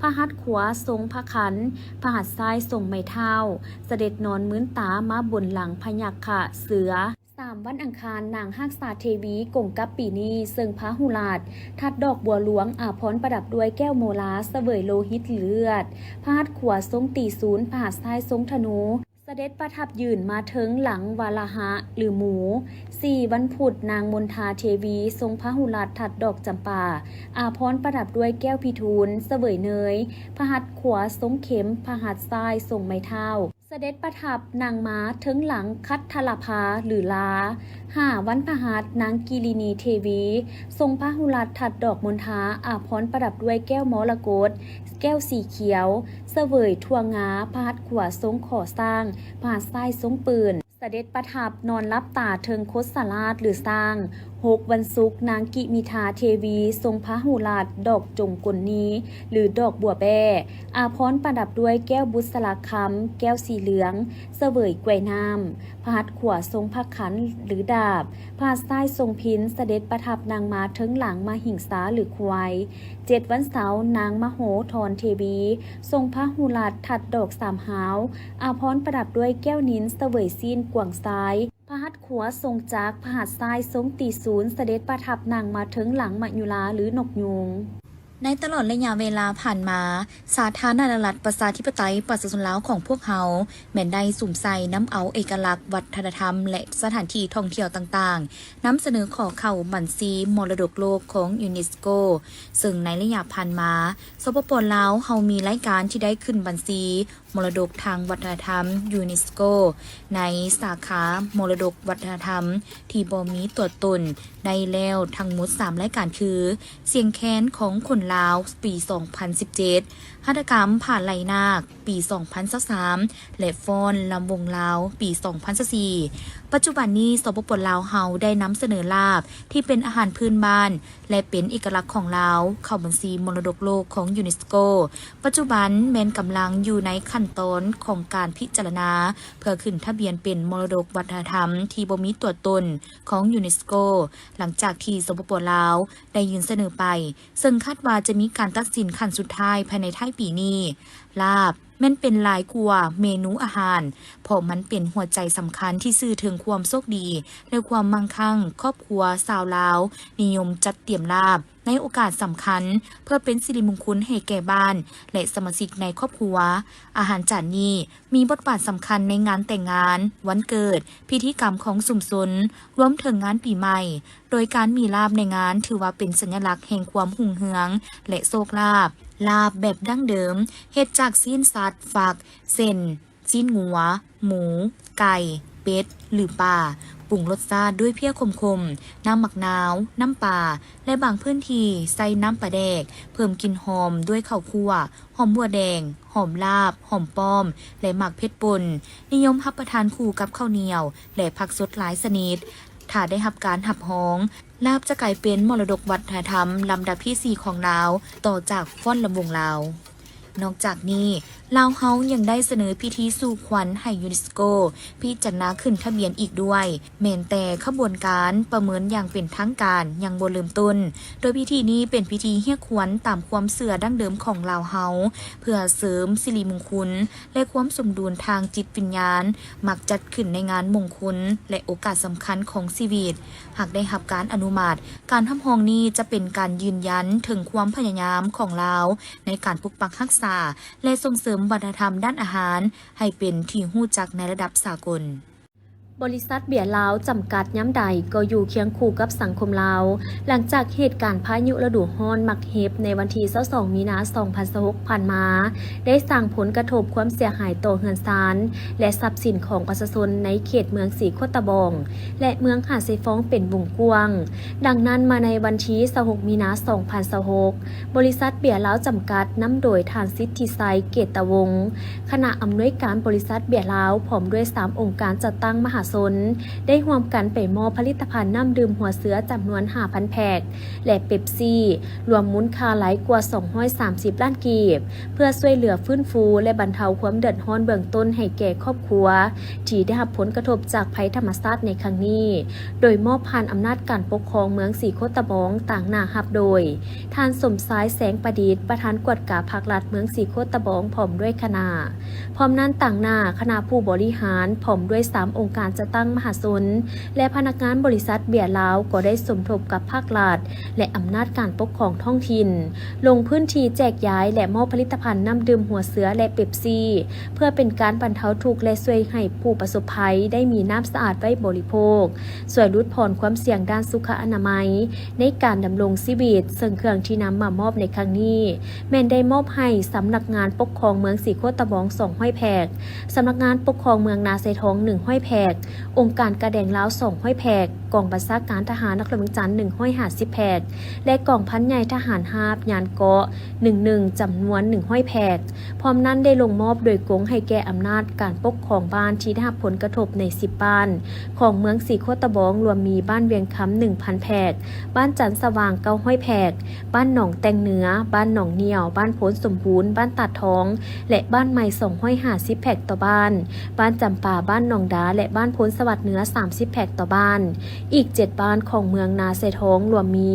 ພະຫັດຂວາຊົງພະຂັນ, ພະຫັດຊ້າຍຊົງໄມ້ເທົ້າ, ສະເດັດນອນມືນຕາມາບົນຫຼັງພະຍັກຂະເສືອ. ສາມ ວັນອັງຄານ ນາງຮາກສາເທວີກົງກັບປີນີ້ ເຊິ່ງພະຫູລາດ ທັດດອກບົວຫຼວງ ອາພອນປະດັບດ້ວຍແກ້ວໂມລາ ສະເຫວີຍໂລຫິດ ຫຼື ເລືອດ, ພະຫັດຂວາຊົງຕີສູນ, ພະຫັດຊ້າຍຊົງທະນູ, ສະເດັດປະທັບຢືນມາເທິງຫຼັງວາລະຫະ ຫຼື ໝູ. ສີ່ ວັນພຸດ ນາງມົນທາເທວີ ຊົງພະຫູລາດ ທັດດອກຈຳປາ ອາພອນປະດັບດ້ວຍແກ້ວພິທູນ ສະເຫວີຍເນີຍ, ພະຫັດຂວາຊົງເຂັມ, ພະຫັດຊ້າຍຊົງໄມ້ເທົ້າ, ສະເດັດປະທັບນັ່ງມາເທິງຫຼັງຄັດທະລະພາ ຫຼື ລາ. ຫ້າ ວັນພະຫັດ ນາງກິລິນີເທວີ ຊົງພະຫູລາດ ທັດດອກມົນທາ ອາພອນປະດັບດ້ວຍແກ້ວມໍລະກົດ ແກ້ວສີຂຽວ, ສະເຫວີຍຖົ່ວງາ, ພະຫັດຂວາຊົງຂໍຊ້າງ, ພະຫັດຊ້າຍຊົງປືນ, ສະເດັດປະທັບນອນຫຼັບຕາເທິງຄົດສະລາດ ຫຼື ຊ້າງ. ຫົກ ວັນສຸກ ນາງກິມິທາເທວີ ຊົງພະຫູລາດ ດອກຈົງກົນນີ ຫຼື ດອກບົວແບ້ ອາພອນປະດັບດ້ວຍແກ້ວບຸດສະລາຄຳ, ແກ້ວສີເຫຼືອງ, ສະເຫວີຍກ້ວຍນ້ຳ, ພະຫັດຂວາຊົງພະຂັນ ຫຼື ດາບ, ພະຫັດຊ້າຍຊົງພິນ, ສະເດັດປະທັບນັ່ງມາເທິງຫຼັງມະຫິງສາ ຫຼື ຄວາຍ. ເຈັດ ວັນເສົາ ນາງມະໂຫທອນເທວີ ຊົງພະຫູລາດ ທັດດອກສາມຫາວ ອາພອນປະດັບດ້ວຍແກ້ວນິນ, ສະເຫວີຍຊີ້ນກວາງຊາຍ, ພະຫັດຂວາຊົງຈັກ, ພະຫັດຊ້າຍຊົງຕີສູນ, ສະເດັດປະທັບນັ່ງມາເທິງຫຼັງມະຍຸລາ ຫຼື ນົກຍູງ. ໃນຕະຫຼອດໄລຍະເວລາຜ່ານມາ, ສາທາລະນະລັດປະຊາທິປະໄຕປະຊາຊົນລາວຂອງພວກເຮົາ ແມ່ນໄດ້ສຸມໃສ່ນຳເອົາເອກະລັກວັດທະນະທຳ ແລະ ສະຖານທີ່ທ່ອງທ່ຽວຕ່າງໆ ນຳສະເໜີຂໍເຂົ້າບັນຊີມໍລະດົກໂລກຂອງຢູເນສໂກ, ເຊິ່ງໃນໄລຍະຜ່ານມາ ສປປ ລາວ ເຮົາມີລາຍການທີ່ໄດ້ຂຶ້ນບັນຊີ ມໍລະດົກທາງວັດທະນະທຳຢູເນສໂກ ໃນສາຂາມໍລະດົກວັດທະນະທຳທີ່ບໍ່ມີຕົວຕົນໄດ້ແລ້ວທັງໝົດສາມລາຍການຄື ສຽງແຄນຂອງຄົນລາວ ປີສອງພັນສິບເຈັດ, ຫັດຖະກຳຜ້າໄລ່ນາກ ປີສອງພັນຊາວສາມ ແລະ ຟ້ອນລຳວົງລາວ ປີສອງພັນຊາວສີ່. ປັດຈຸບັນນີ້ ສປປ ລາວ ເຮົາໄດ້ນຳສະເໜີລາບທີ່ເປັນອາຫານພື້ນບ້ານ ແລະ ເປັນເອກະລັກຂອງລາວ ເຂົ້າບັນຊີມໍລະດົກໂລກຂອງຢູເນສໂກ. ປັດຈຸບັນແມ່ນກຳລັງຢູ່ໃນຂັ້ນຕອນຂອງການພິຈາລະນາ ເພື່ອຂຶ້ນທະບຽນເປັນມໍລະດົກວັດທະນະທຳທີ່ບໍ່ມີຕົວຕົນຂອງຢູເນສໂກ, ຫຼັງຈາກທີ່ ສປປ ລາວ ໄດ້ຍື່ນສະເໜີໄປ, ເຊິ່ງຄາດວ່າຈະມີການຕັດສິນຂັ້ນສຸດທ້າຍພາຍໃນທ້າຍປີນີ້. ລາບ ແມ່ນເປັນຫຼາຍກວ່າເມນູອາຫານ, ເພາະມັນເປັນຫົວໃຈສຳຄັນທີ່ສື່ເຖິງຄວາມໂຊກດີ ແລະ ຄວາມມັ່ງຄັ່ງ. ຄອບຄົວຊາວລາວນິຍົມຈັດຕຽມລາບໃນໂອກາດສຳຄັນ ເພື່ອເປັນສິລິມຸງຄຸນໃຫ້ແກ່ບ້ານ ແລະ ສະມາຊິກໃນຄອບຄົວ. ອາຫານຈານນີ້ມີບົດບາດສຳຄັນໃນງານແຕ່ງງານ, ວັນເກີດ, ພິທີກຳຂອງຊຸມຊົນ, ລວມເຖິງງານປີໃໝ່. ໂດຍການມີລາບໃນງານຖືວ່າເປັນສັນຍະລັກແຫ່ງຄວາມຮຸ່ງເຮືອງ ແລະ ໂຊກລາບ. ລາບແບບດັ້ງເດີມເຮັດຈາກຊີ້ນສັດຟັກ ເຊັ່ນ ຊີ້ນງົວ, ໝູ, ໄກ່, ເປັດ ຫຼື ປາ, ປຸງລົດຊາດດ້ວຍເພ້ຍຂົມໆ, ນ້ຳໝາກນາວ, ນ້ຳປາ ແລະ ບາງພື້ນທີ່ໃສ່ນ້ຳປາແດກ, ເພີ່ມກິ່ນຫອມດ້ວຍເຂົ້າຂົ້ວ, ຫອມບົວແດງ, ຫອມລາບ, ຫອມປ້ອມ ແລະ ໝາກເຜັດປົ່ນ. ນິຍົມຮັບປະທານຄູ່ກັບເຂົ້າໜຽວ ແລະ ຜັກສົດຫຼາຍຊະນິດ. ຖ້າໄດ້ຮັບການຮັບຮອງ, ລາບຈະກາຍເປັນມໍລະດົກວັດທະນະທຳລຳດັບທີສີ່ຂອງລາວ, ຕໍ່ຈາກຟ້ອນລຳວົງລາວ. ນອກຈາກນີ້, ລາວເຮົາຍັງໄດ້ສະເໜີພິທີສູ່ຂວັນໃຫ້ຢູເນສໂກພິຈາລະນາຂຶ້ນທະບຽນອີກດ້ວຍ. ແມ່ນແຕ່ຂະບວນການປະເມີນຢ່າງເປັນທາງການຍັງບໍ່ເລີ່ມຕົ້ນ, ໂດຍພິທີນີ້ເປັນພິທີຮຽກຂວັນຕາມຄວາມເຊື່ອດັ້ງເດີມຂອງລາວເຮົາ, ເພື່ອເສີມສິລິມຸງຄຸນ ແລະ ຄວາມສົມດຸນທາງຈິດວິນຍານ, ມັກຈັດຂຶ້ນໃນງານມົງຄຸນ ແລະ ໂອກາດສຳຄັນຂອງຊີວິດ. ຫາກໄດ້ຮັບການອະນຸມັດ, ການຮັບຮອງນີ້ຈະເປັນການຢືນຢັນເຖິງຄວາມພະຍາຍາມຂອງລາວໃນການປົກປັກຮັກສາ າ ແລະ ສົ່ງເສີມວັດທະນະທຳດ້ານອາຫານໃຫ້ເປັນທີ່ຮູ້ຈັກໃນລະດັບສາກົນ. ບໍລິສັດເບຍລາວຈຳກັດຍາມໃດກໍຢູ່ຄຽງຄູ່ກັບສັງຄົມລາວ, ຫຼັງຈາກເຫດການພາຍຸລະດູຮ້ອນໝາກເຫັບໃນວັນທີຊາວສອງ ມີນາ ສອງພັນຊາວຫົກ ຜ່ານມາ ໄດ້ສ້າງຜົນກະທົບຄວາມເສຍຫາຍຕໍ່ເຮືອນຊານ ແລະ ຊັບສິນຂອງປະຊາຊົນໃນເຂດເມືອງສີໂຄດຕະບອງ ແລະ ເມືອງຫາດຊາຍຟອງເປັນວົງກວ້າງ. ດັ່ງນັ້ນ, ມາໃນວັນທີຊາວຫົກ ມີນາ ສອງພັນຊາວຫົກ ບໍລິສັດເບຍລາວຈຳກັດ ນຳໂດຍທ່ານສິດທິໄຊ ເກດຕະວົງ ຄະນະອຳນວຍການບໍລິສັດເບຍລາວ ພ້ອມດ້ວຍສາມອົງການຈັດຕັ້ງມະຫາຊົນ ໄດ້ຮ່ວມກັນໄປມອບຜະລິດຕະພັນນ້ຳດື່ມຫົວເສືອຈຳນວນຫ້າພັນແພັກ ແລະ ເປັບຊີ ລວມມູນຄ່າຫຼາຍກວ່າສອງຮ້ອຍສາມສິບລ້ານກີບ ເພື່ອຊ່ວຍເຫຼືອຟື້ນຟູ ແລະ ບັນເທົາຄວາມເດືອດຮ້ອນເບື້ອງຕົ້ນໃຫ້ແກ່ຄອບຄົວທີ່ໄດ້ຮັບຜົນກະທົບຈາກໄພທຳມະຊາດໃນຄັ້ງນີ້, ໂດຍມອບຜ່ານອຳນາດການປົກຄອງເມືອງສີໂຄດຕະບອງ ຕາງໜ້າຮັບໂດຍ ທ່ານສົມຊາຍ ແສງປະດິດ ປະທານກວດກາພາກລັດເມືອງສີໂຄດຕະບອງ ພ້ອມດ້ວຍຄະນະ. ພ້ອມນັ້ນ, ຕາງໜ້າຄະນະຜູ້ບໍລິຫານ ພ້ອມດ້ວຍສາມອົງການຈັດຕັ້ງມະຫາຊົນ ແລະ ພະນັກງານບໍລິສັດເບຍລາວ ກໍໄດ້ສົມທົບກັບພາກລັດ ແລະ ອຳນາດການປົກຄອງທ້ອງຖິ່ນ ລົງພື້ນທີ່ແຈກຢາຍ ແລະ ມອບຜະລິດຕະພັນນ້ຳດື່ມຫົວເສືອ ແລະ ເປັບຊີ ເພື່ອເປັນການບັນເທົາທຸກ ແລະ ຊ່ວຍໃຫ້ຜູ້ປະສົບໄພໄດ້ມີນ້ຳສະອາດໄວ້ບໍລິໂພກ, ຊ່ວຍຫຼຸດຜ່ອນຄວາມສ່ຽງດ້ານສຸຂະອະນາໄມໃນການດຳລົງຊີວິດ, ເຊິ່ງເຄື່ອງທີ່ນຳມາມອບໃນຄັ້ງນີ້ ແມ່ນໄດ້ມອບໃຫ້ສຳນັກງານປົກຄອງເມືອງສີໂຄດຕະບອງ ສອງຮ້ອຍແພັກ, ສຳນັກງານປົກຄອງເມືອງນາຊາຍທອງ ໜຶ່ງຮ້ອຍແພັກ, ອົງການກາແດງລາວ ສອງຮ້ອຍແພັກ, ກອງບັນຊາການທະຫານນະຄອນຫຼວງວຽງຈັນ ໜຶ່ງຮ້ອຍຫ້າສິບແພັກ ແລະ ກອງພັນໃຫຍ່ທະຫານຮາບຍານເກາະ ໜຶ່ງໜຶ່ງ ຈຳນວນ ໜຶ່ງຮ້ອຍແພັກ. ພ້ອມນັ້ນໄດ້ລົງມອບໂດຍກົງໃຫ້ແກ່ອຳນາດການປົກຄອງບ້ານທີ່ໄດ້ຮັບຜົນກະທົບໃນສິບບ້ານຂອງເມືອງສີໂຄດຕະບອງ ລວມມີບ້ານວຽງຄຳ ໜຶ່ງພັນແພັກ, ບ້ານຈັນສະຫວ່າງ ເກົ້າຮ້ອຍແພັກ, ບ້ານໜອງແຕ່ງເໜືອ, ບ້ານໜອງໜ້ຽວ, ບ້ານໂພນສົມບູນ, ບ້ານຕາດທອງ ແລະ ບ້ານໃໝ່ ສອງຮ້ອຍຫ້າສິບແພັກຕໍ່ບ້ານ, ບ້ານຈຳປາ, ບ້ານໜອງດາ ແລະ ບ້ານໂພນສະຫວັດເໜືອ ສາມສິບແພັກຕໍ່ບ້ານ. ອີກເຈັດບ້ານຂອງເມືອງນາຊາຍທອງ ລວມມີ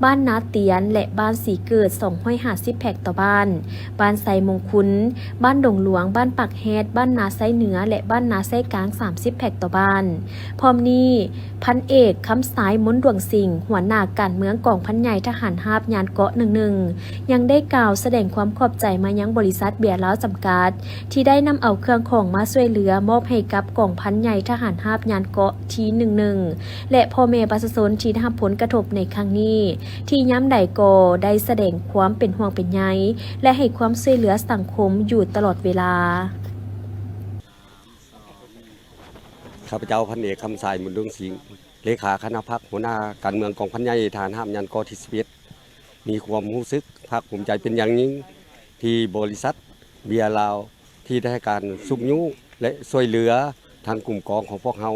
ບ້ານນາຕຽນ ແລະ ບ້ານສີເກີດ ສອງຮ້ອຍຫ້າສິບແພັກຕໍ່ບ້ານ, ບ້ານໄຊມົງຄຸນ, ບ້ານດົງຫຼວງ, ບ້ານປາກແຮດ, ບ້ານນາໄຊເໜືອ ແລະ ບ້ານນາໄຊກາງ ສາມສິບແພັກຕໍ່ບ້ານ. ພ້ອມນີ້, ພັນເອກ ຄຳສາຍ ມົນດວງສິງ ຫົວໜ້າການເມືອງກອງພັນໃຫຍ່ທະຫານຮາບຍານເກາະ ໜຶ່ງໜຶ່ງ ຍັງໄດ້ກ່າວສະແດງຄວາມຂອບໃຈມາຍັງບໍລິສັດເບຍລາວຈຳກັດ ທີ່ໄດ້ນຳເອົາເຄື່ອງຂອງມາຊ່ວຍເຫຼືອມອບໃຫ້ກັບກອງພັນໃຫຍ່ທະຫານຮາບຍານເກາະທີ ໜຶ່ງໜຶ່ງ ແລະ ພໍ່ແມ່ປະຊາຊົນທີ່ໄດ້ຮັບຜົນກະທົບໃນຄັ້ງນີ້ ທີ່ຍາມໃດກໍໄດ້ສະແດງຄວາມເປັນຫ່ວງເປັນໃຍ ແລະ ໃຫ້ຄວາມຊ່ວຍເຫຼືອສັງຄົມຢູ່ຕະຫຼອດເວລາ. ຂ້າພະເຈົ້າ ພັນເອກ ຄຳສາຍ ບຸນດົງສິງ ເລຂາຄະນະພັກ ຫົວໜ້າການເມືອງກອງພັນໃຫຍ່ທະຫານຮາບຍານເກາະທີ ສິບເອັດ ມີຄວາມຮູ້ສຶກພາກພູມໃຈເປັນຢ່າງຍິ່ງ ທີ່ບໍລິສັດເບຍລາວ ທີ່ໄດ້ໃຫ້ການຊຸກຍູ້ ແລະ ຊ່ວຍເຫຼືອທາງກຸ່ມກອງຂອງພວກເຮົາ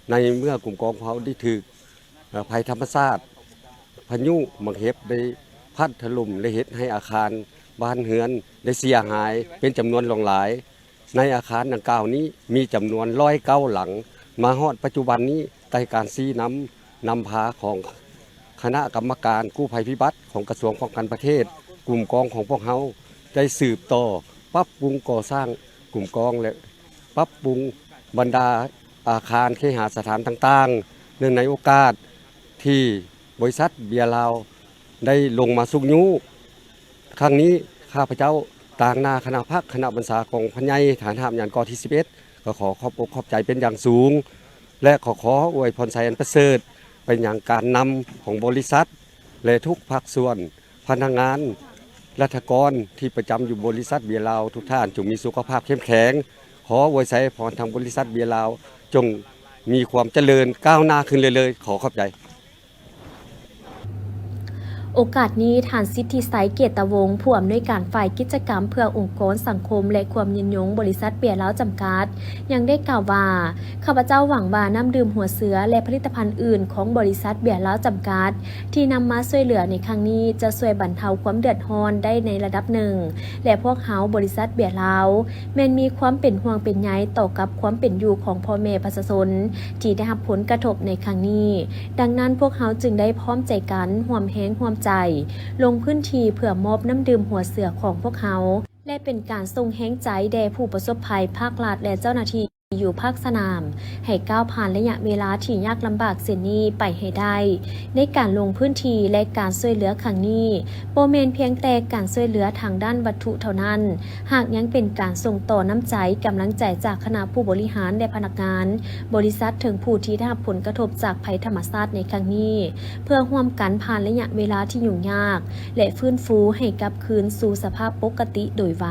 ໃນເມື່ອກຸ່ມກອງຂອງເຮົາໄດ້ຖືກ ເອີ ໄພທຳມະຊາດ ພາຍຸໝາກເຫັບໄດ້ພັດຖະຫຼົ່ມ ແລະ ເຮັດໃຫ້ອາຄານບ້ານເຮືອນໄດ້ເສຍຫາຍເປັນຈຳນວນຫຼວງຫຼາຍ. ໃນອາຄານດັ່ງກ່າວນີ້ມີຈຳນວນຮ້ອຍເກົ້າຫຼັງ. ມາຮອດປັດຈຸບັນນີ້ ໃຕ້ການຊີ້ນຳນຳພາຂອງຄະນະກຳມະການກູ້ໄພພິບັດຂອງກະຊວງປ້ອງກັນປະເທດ, ກຸ່ມກອງຂອງພວກເຮົາໄດ້ສືບຕໍ່ປັບປຸງກໍ່ສ້າງກຸ່ມກອງ ແລະ ປັບປຸງບັນດາອາຄານເຄຫະສະຖານຕ່າງໆ. ເນື່ອງໃນໂອກາດທີ່ບໍລິສັດເບຍລາວໄດ້ລົງມາຊຸກຍູ້ ຄັ້ງນີ້ ຂ້າພະເຈົ້າຕາງໜ້າຄະນະພັກ ຄະນະບັນຊາກອງພັນໃຫຍ່ທະຫານຮາບຍານເກາະທີ ສິບເອັດ ກໍຂໍຂອບອົກຂອບໃຈເປັນຢ່າງສູງ ແລະ ຂໍ ຂໍອວຍພອນໄຊອັນປະເສີດໄປຍັງການນຳຂອງບໍລິສັດ ແລະ ທຸກພາກສ່ວນ, ພະນັກງານ, ລັດຖະກອນທີ່ປະຈຳຢູ່ບໍລິສັດເບຍລາວ ທຸກທ່ານຈົ່ງມີສຸຂະພາບເຂັ້ມແຂງ. ຂໍອວຍໄຊພອນທາງບໍລິສັດເບຍລາວ ຈົ່ງມີຄວາມຈະເລີນກ້າວໜ້າຂຶ້ນເລື້ອຍໆ. ຂໍຂອບໃຈ. ໂອກາດນີ້, ທ່ານ ສິດທິໄຊ ເກດຕະວົງ ຜູ້ອຳນວຍການຝ່າຍກິດຈະກຳເພື່ອອົງກອນສັງຄົມ ແລະ ຄວາມຍືນຍົງ ບໍລິສັດເບຍລາວຈຳກັດ ຍັງໄດ້ກ່າວວ່າ, ຂ້າພະເຈົ້າຫວັງວ່ານ້ຳດື່ມຫົວເສືອ ແລະ ຜະລິດຕະພັນອື່ນຂອງບໍລິສັດເບຍລາວຈຳກັດ ທີ່ນຳມາຊ່ວຍເຫຼືອໃນຄັ້ງນີ້ ຈະຊ່ວຍບັນເທົາຄວາມເດືອດຮ້ອນໄດ້ໃນລະດັບໜຶ່ງ ແລະ ພວກເຮົາ ບໍລິສັດເບຍລາວ ແມ່ນມີຄວາມເປັນຫ່ວງເປັນໃຍຕໍ່ກັບຄວາມເປັນຢູ່ຂອງພໍ່ແມ່ປະຊາຊົນ ທີ່ໄດ້ຮັບຜົນກະທົບໃນຄັ້ງນີ້. ດັ່ງນັ້ນ, ພວກເຮົາຈຶ່ງໄດ້ພ້ອມໃຈກັນຮ່ວມແຮງຮ່ວມໃຈ ລົງພື້ນທີ່ເພື່ອມອບນ້ຳດື່ມຫົວເສືອຂອງພວກເຮົາ ແລະ ເປັນການສົ່ງແຮງໃຈແດ່ຜູ້ປະສົບໄພ, ພາກລັດ ແລະ ເຈົ້າໜ້າທີ່ ຢູ່ພາກສະໜາມ ໃຫ້ກ້າວຜ່ານໄລຍະເວລາທີ່ຍາກລຳບາກເຊັ່ນນີ້ໄປໃຫ້ໄດ້. ໃນການລົງພື້ນທີ່ ແລະ ການຊ່ວຍເຫຼືອຄັ້ງນີ້ ບໍ່ແມ່ນພຽງແຕ່ການຊ່ວຍເຫຼືອທາງດ້ານວັດຖຸເທົ່ານັ້ນ, ຫາກຍັງເປັນການສົ່ງຕໍ່ນ້ຳໃຈ, ກຳລັງໃຈຈາກຄະນະຜູ້ບໍລິຫານ ແລະ ພະນັກງານບໍລິສັດ ເຖິງຜູ້ທີ່ໄດ້ຮັບຜົນກະທົບຈາກໄພທຳມະຊາດໃນຄັ້ງນີ້, ເພື່ອຮ່ວມກັນຜ່ານໄລຍະເວລາທີ່ຫຍຸ້ງຍາກ ແລະ ຟື້ນຟູໃຫ້ກັບຄືນສູ່ສະພາບປົກກະຕິໂດຍໄວ.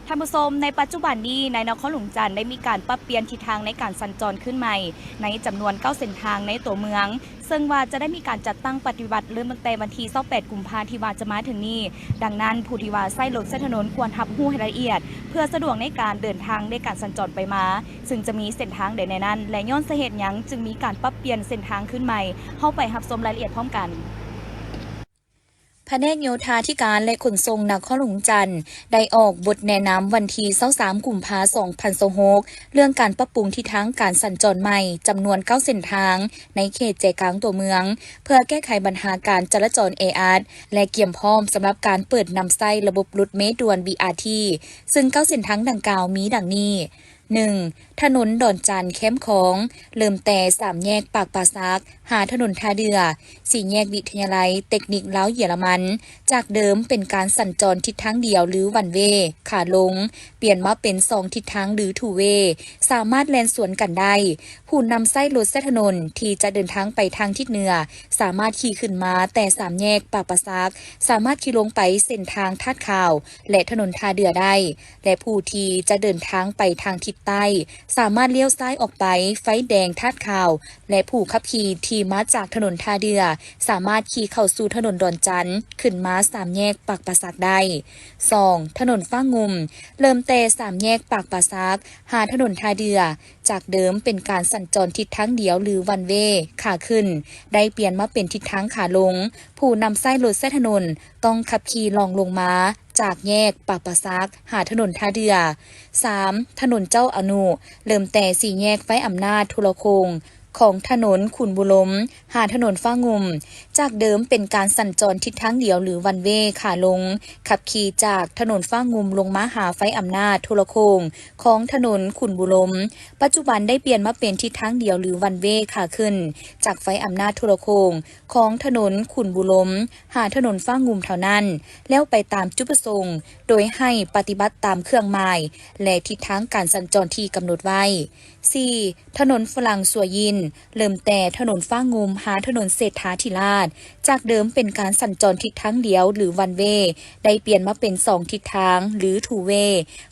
ທ່ານຜູ້ຊົມ, ໃນປັດຈຸບັນນີ້ ໃນນະຄອນຫຼວງຈັນໄດ້ມີການປັບປ່ຽນທິດທາງໃນການສັນຈອນຂຶ້ນໃໝ່ ໃນຈຳນວນເກົ້າເສັ້ນທາງໃນຕົວເມືອງ, ເຊິ່ງວ່າຈະໄດ້ມີການຈັດຕັ້ງປະຕິບັດເລີ່ມຕັ້ງແຕ່ວັນທີຊາວແປດ ກຸມພາທີ່ວ່າຈະມາເຖິງນີ້. ດັ່ງນັ້ນ, ຜູ້ທີ່ວ່າໃຊ້ລົດໃຊ້ຖະໜົນຄວນຮັບຮູ້ໃຫ້ລະອຽດ ເພື່ອສະດວກໃນການເດີນທາງ ແລະ ການສັນຈອນໄປມາ, ເຊິ່ງຈະມີເສັ້ນທາງໃດແດ່ນັ້ນ ແລະ ຍ້ອນສາເຫດຫຍັງຈຶ່ງມີການປັບປ່ຽນເສັ້ນທາງຂຶ້ນໃໝ່. ເຮົາໄປຮັບຊົມລາຍລະອຽດພ້ອມກັນ. ພະແນກໂຍທາທິການ ແລະ ຂົນສົ່ງນະຄອນຫຼວງຈັນ ໄດ້ອອກບົດແນະນຳວັນທີຊາວສາມ ກຸມພາ ສອງພັນຊາວຫົກ ເລື່ອງການປັບປຸງທິດທາງການສັນຈອນໃໝ່ ຈຳນວນເກົ້າເສັ້ນທາງ ໃນເຂດໃຈກາງຕົວເມືອງ ເພື່ອແກ້ໄຂບັນຫາການຈະລາຈອນແອອັດ ແລະ ກຽມພ້ອມສຳລັບການເປີດນຳໃຊ້ລະບົບລົດເມດ່ວນ ບີອາທີ ເຊິ່ງເກົ້າເສັ້ນທາງດັ່ງກ່າວມີດັ່ງນີ້. ໜຶ່ງ, ຖະໜົນດອນຈັນແຄມຂອງ, ເລີ່ມແຕ່ສາມແຍກປາກປ່າສັກ ຫາຖະໜົນທ່າເດື່ອ, ສີ່ແຍກວິທະຍາໄລເຕັກນິກລາວເຢຍລະມັນ, ຈາກເດີມເປັນການສັນຈອນທິດທາງດຽວ ຫຼື ວັນເວ ຂາລົງ, ປ່ຽນມາເປັນສອງທິດທາງ ຫຼື ທູເວ, ສາມາດແລ່ນສວນກັນໄດ້. ຜູ້ນຳໃຊ້ລົດໃຊ້ຖະໜົນທີ່ຈະເດີນທາງໄປທາງທິດເໜືອ ສາມາດຂີ່ຂຶ້ນມາແຕ່ສາມແຍກປາກປ່າສັກ, ສາມາດຂີ່ລົງໄປເສັ້ນທາງທາດຂາວ ແລະ ຖະໜົນທ່າເດື່ອໄດ້. ແລະ ຜູ້ທີ່ຈະເດີນທາງໄປທາງທິດໃຕ້ ສາມາດລ້ຽວຊ້າຍອອກໄປໄຟແດງທາດຂາວ ແລະ ຜູ້ຂັບຂີ່ທີ່ມາຈາກຖະໜົນທ່າເດື່ອ ສາມາດຂີ່ເຂົ້າສູ່ຖະໜົນດອນຈັນ ຂຶ້ນມາສາມແຍກປາກປ່າສັກໄດ້. ສອງ, ຖະໜົນຟ້າງຸ່ມ ເລີ່ມແຕ່ສາມແຍກປາກປ່າສັກ ຫາຖະໜົນທ່າເດື່ອ, ຈາກເດີມເປັນການສັນຈອນທິດທາງດຽວ ຫຼື ວັນເວ ຂາຂຶ້ນ, ໄດ້ປ່ຽນມາເປັນທິດທາງຂາລົງ. ຜູ້ນຳໃຊ້ລົດໃຊ້ຖະໜົນຕ້ອງຂັບຂີ່ລ່ອງລົງມາ ຈາກແຍກປາກປ່າສັກ ຫາຖະໜົນທ່າເດື່ອ. ສາມ, ຖະໜົນເຈົ້າອະນຸ ເລີ່ມແຕ່ສີ່ແຍກໄຟອຳນາດໂທລະໂຄ່ງ ຂອງຖະໜົນຂຸນບູລົມ ຫາຖະໜົນຟ້າງຸ່ມ, ຈາກເດີມເປັນການສັນຈອນທິດທາງດຽວ ຫຼື ວັນເວ ຂາລົງ, ຂັບຂີ່ຈາກຖະໜົນຟ້າງຸ່ມລົງມາຫາໄຟອຳນາດໂທລະໂຄ່ງ ຂອງຖະໜົນຂຸນບູລົມ, ປັດຈຸບັນໄດ້ປ່ຽນມາເປັນທິດທາງດຽວ ຫຼື ວັນເວ ຂາຂຶ້ນ ຈາກໄຟອຳນາດໂທລະໂຄ່ງ ຂອງຖະໜົນຂຸນບູລົມ ຫາຖະໜົນຟ້າງຸ່ມເທົ່ານັ້ນ, ແລ້ວໄປຕາມຈຸດປະສົງ, ໂດຍໃຫ້ປະຕິບັດຕາມເຄື່ອງໝາຍ ແລະ ທິດທາງການສັນຈອນທີ່ກຳນົດໄວ້. ສີ່, ຖະໜົນຝຣັ່ງສັວຢິນ, ເລີ່ມແຕ່ຖະໜົນຟ້າງຸ່ມ ຫາຖະໜົນເສດຖາທິລາດ, ຈາກເດີມເປັນການສັນຈອນທິດທາງດຽວ ຫຼື ວັນເວ, ໄດ້ປ່ຽນມາເປັນສອງທິດທາງ ຫຼື ທູເວ.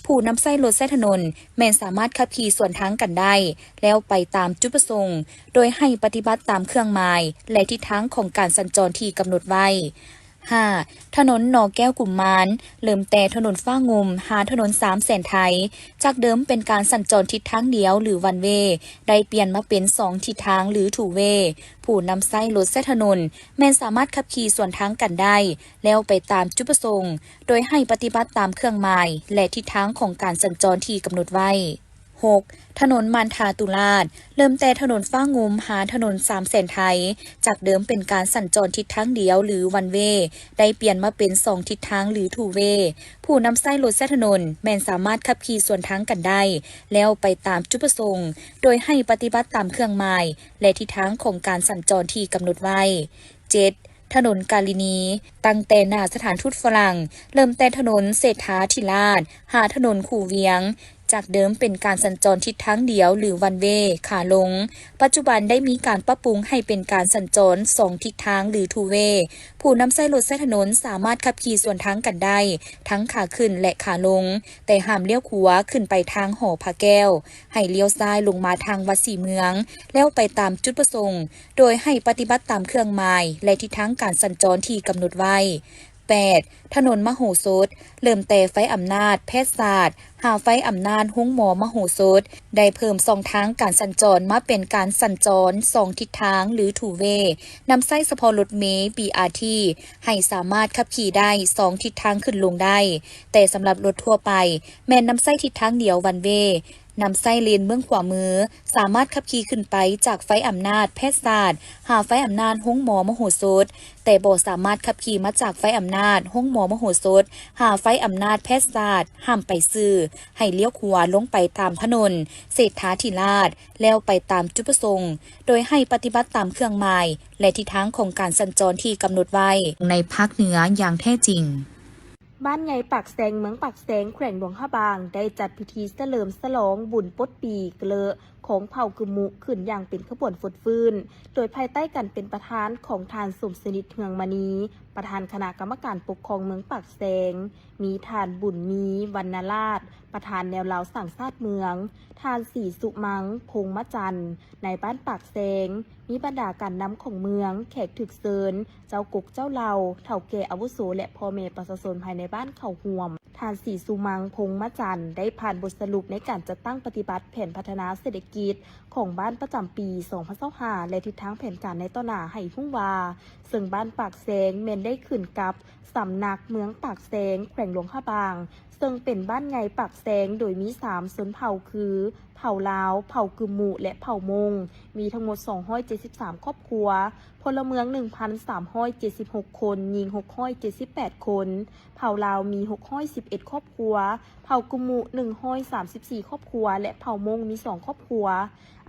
ຜູ້ນຳໃຊ້ລົດໃຊ້ຖະໜົນແມ່ນສາມາດຂັບຂີ່ສວນທາງກັນໄດ້, ແລ້ວໄປຕາມຈຸດປະສົງ, ໂດຍໃຫ້ປະຕິບັດຕາມເຄື່ອງໝາຍ ແລະ ທິດທາງຂອງການສັນຈອນທີ່ກຳນົດໄວ້. ຫ້າ, ຖະໜົນໜໍແກ້ວກຸມມານ, ເລີ່ມແຕ່ຖະໜົນຟ້າງຸ່ມ ຫາຖະໜົນສາມແສນໄທ, ຈາກເດີມເປັນການສັນຈອນທິດທາງດຽວ ຫຼື ວັນເວ, ໄດ້ປ່ຽນມາເປັນສອງທິດທາງ ຫຼື ທູເວ. ຜູ້ນຳໃຊ້ລົດໃຊ້ຖະໜົນແມ່ນສາມາດຂັບຂີ່ສວນທາງກັນໄດ້, ແລ້ວໄປຕາມຈຸດປະສົງ, ໂດຍໃຫ້ປະຕິບັດຕາມເຄື່ອງໝາຍ ແລະ ທິດທາງຂອງການສັນຈອນທີ່ກຳນົດໄວ້. ຫົກ, ຖະໜົນມານທາຕຸລາດ, ເລີ່ມແຕ່ຖະໜົນຟ້າງຸ່ມ ຫາຖະໜົນສາມແສນໄທ, ຈາກເດີມເປັນການສັນຈອນທິດທາງດຽວ ຫຼື ວັນເວ, ໄດ້ປ່ຽນມາເປັນສອງທິດທາງ ຫຼື ທູເວ. ຜູ້ນຳໃຊ້ລົດໃຊ້ຖະໜົນແມ່ນສາມາດຂັບຂີ່ສວນທາງກັນໄດ້, ແລ້ວໄປຕາມຈຸດປະສົງ, ໂດຍໃຫ້ປະຕິບັດຕາມເຄື່ອງໝາຍ ແລະ ທິດທາງຂອງການສັນຈອນທີ່ກຳນົດໄວ້. ເຈັດ, ຖະໜົນກາລິນີ, ຕັ້ງແຕ່ໜ້າສະຖານທູດຝຣັ່ງ, ເລີ່ມແຕ່ຖະໜົນເສດຖາທິລາດ ຫາຖະໜົນຄູວຽງ, ຈາກເດີມເປັນການສັນຈອນທິດທາງດຽວ ຫຼື ວັນເວ ຂາລົງ, ປັດຈຸບັນໄດ້ມີການປັບປຸງໃຫ້ເປັນການສັນຈອນສອງທິດທາງ ຫຼື ທູເວ. ຜູ້ນຳໃຊ້ລົດໃຊ້ຖະໜົນສາມາດຂັບຂີ່ສວນທາງກັນໄດ້ ທັງຂາຂຶ້ນ ແລະ ຂາລົງ, ແຕ່ຫ້າມລ້ຽວຂວາຂຶ້ນໄປທາງຫໍພະແກ້ວ, ໃຫ້ລ້ຽວຊ້າຍລົງມາທາງວັດສີເມືອງ, ແລ້ວໄປຕາມຈຸດປະສົງ, ໂດຍໃຫ້ປະຕິບັດຕາມເຄື່ອງໝາຍ ແລະ ທິດທາງການສັນຈອນທີ່ກຳນົດໄວ້. ແປດ, ຖະໜົນມະໂຫສົດ, ເລີ່ມແຕ່ໄຟອຳນາດແພດສາດ ຫາໄຟອຳນາດໂຮງໝໍມະໂຫສົດ, ໄດ້ເພີ່ມຊ່ອງທາງການສັນຈອນມາເປັນການສັນຈອນສອງທິດທາງ ຫຼື ທູເວ, ນຳໃຊ້ສະເພາະລົດເມ ບີອາທີ ໃຫ້ສາມາດຂັບຂີ່ໄດ້ສອງທິດທາງຂຶ້ນລົງໄດ້, ແຕ່ສຳລັບລົດທົ່ວໄປແມ່ນນຳໃຊ້ທິດທາງດຽວ ວັນເວ. ນຳໃຊ້ເລນເບື້ອງຂວາມື ສາມາດຂັບຂີ່ຂຶ້ນໄປຈາກໄຟອຳນາດແພດສາດ ຫາໄຟອຳນາດໂຮງໝໍມະໂຫສົດ, ແຕ່ບໍ່ສາມາດຂັບຂີ່ມາຈາກໄຟອຳນາດໂຮງໝໍມະໂຫສົດ ຫາໄຟອຳນາດແພດສາດ ຫ້າມໄປຊື່, ໃຫ້ລ້ຽວຂວາລົງໄປຕາມຖະໜົນເສດຖາທິລາດ ແລ້ວໄປຕາມຈຸດປະສົງ, ໂດຍໃຫ້ປະຕິບັດຕາມເຄື່ອງໝາຍ ແລະ ທິດທາງຂອງການສັນຈອນທີ່ກຳນົດໄວ້. ໃນພາກເໜືອຢ່າງແທ້ຈິງ. ບ້ານໃຫຍ່ປາກແຊງ ເມືອງປາກແຊງ ແຂວງຫຼວງພະບາງ ໄດ້ຈັດພິທີສະເຫຼີມສະຫຼອງບຸນປົດປີເກລະຂອງເຜົ່າກຶມມຸ ຂຶ້ນຢ່າງເປັນຂະບວນຟົດຟື້ນ, ໂດຍພາຍໃຕ້ການເປັນປະທານຂອງທ່ານ ສົມສະໜິດ ເຮືອງມະນີ ປະທານຄະນະກຳມະການປົກຄອງເມືອງປາກແຊງ, ມີທ່ານ ບຸນມີ ວັນນະລາດ ປະທານແນວລາວສ້າງຊາດເມືອງ, ທ່ານ ສີສຸມັງ ພົງມະຈັນ ນາຍບ້ານປາກແຊງ, ມີບັນດາການນຳຂອງເມືອງ, ແຂກຖືກເຊີນ, ເຈົ້າກົກເຈົ້າເຫຼົ່າ, ເຖົ້າແກ່ອາວຸໂສ ແລະ ພໍ່ແມ່ປະຊາຊົນພາຍໃນບ້ານເຂົ້າຮ່ວມ. ທ່ານ ສີສຸມັງ ພົງມະຈັນ ໄດ້ຜ່ານບົດສະຫຼຸບໃນການຈັດຕັ້ງປະຕິບັດແຜນພັດທະນາເສດຖະກິດຂອງບ້ານປະຈຳປີສອງພັນຊາວຫ້າ ແລະ ທິດທາງແຜນການໃນຕໍ່ໜ້າໃຫ້ຮູ້ວ່າ ເຊິ່ງບ້ານປາກແຊງແມ່ນໄດ້ຂຶ້ນກັບ ສຳນັກເມືອງປາກແຊງ ແຂວງຫຼວງພະບາງ, ເຊິ່ງເປັນບ້ານໃຫຍ່ປາກແຊງ ໂດຍມີສາມຊົນເຜົ່າຄື ເຜົ່າລາວ, ເຜົ່າກຶມມຸ ແລະ ເຜົ່າມົ້ງ, ມີທັງໝົດສອງຮ້ອຍເຈັດສິບສາມຄອບຄົວ, ພົນລະເມືອງໜຶ່ງພັນສາມຮ້ອຍເຈັດສິບຫົກຄົນ, ຍິງຫົກຮ້ອຍເຈັດສິບແປດຄົນ, ເຜົ່າລາວມີຫົກຮ້ອຍສິບເອັດຄອບຄົວ, ເຜົ່າກຶມມຸໜຶ່ງຮ້ອຍສາມສິບສີ່ຄອບຄົວ ແລະ ເຜົ່າມົ້ງມີສອງຄອບຄົວ.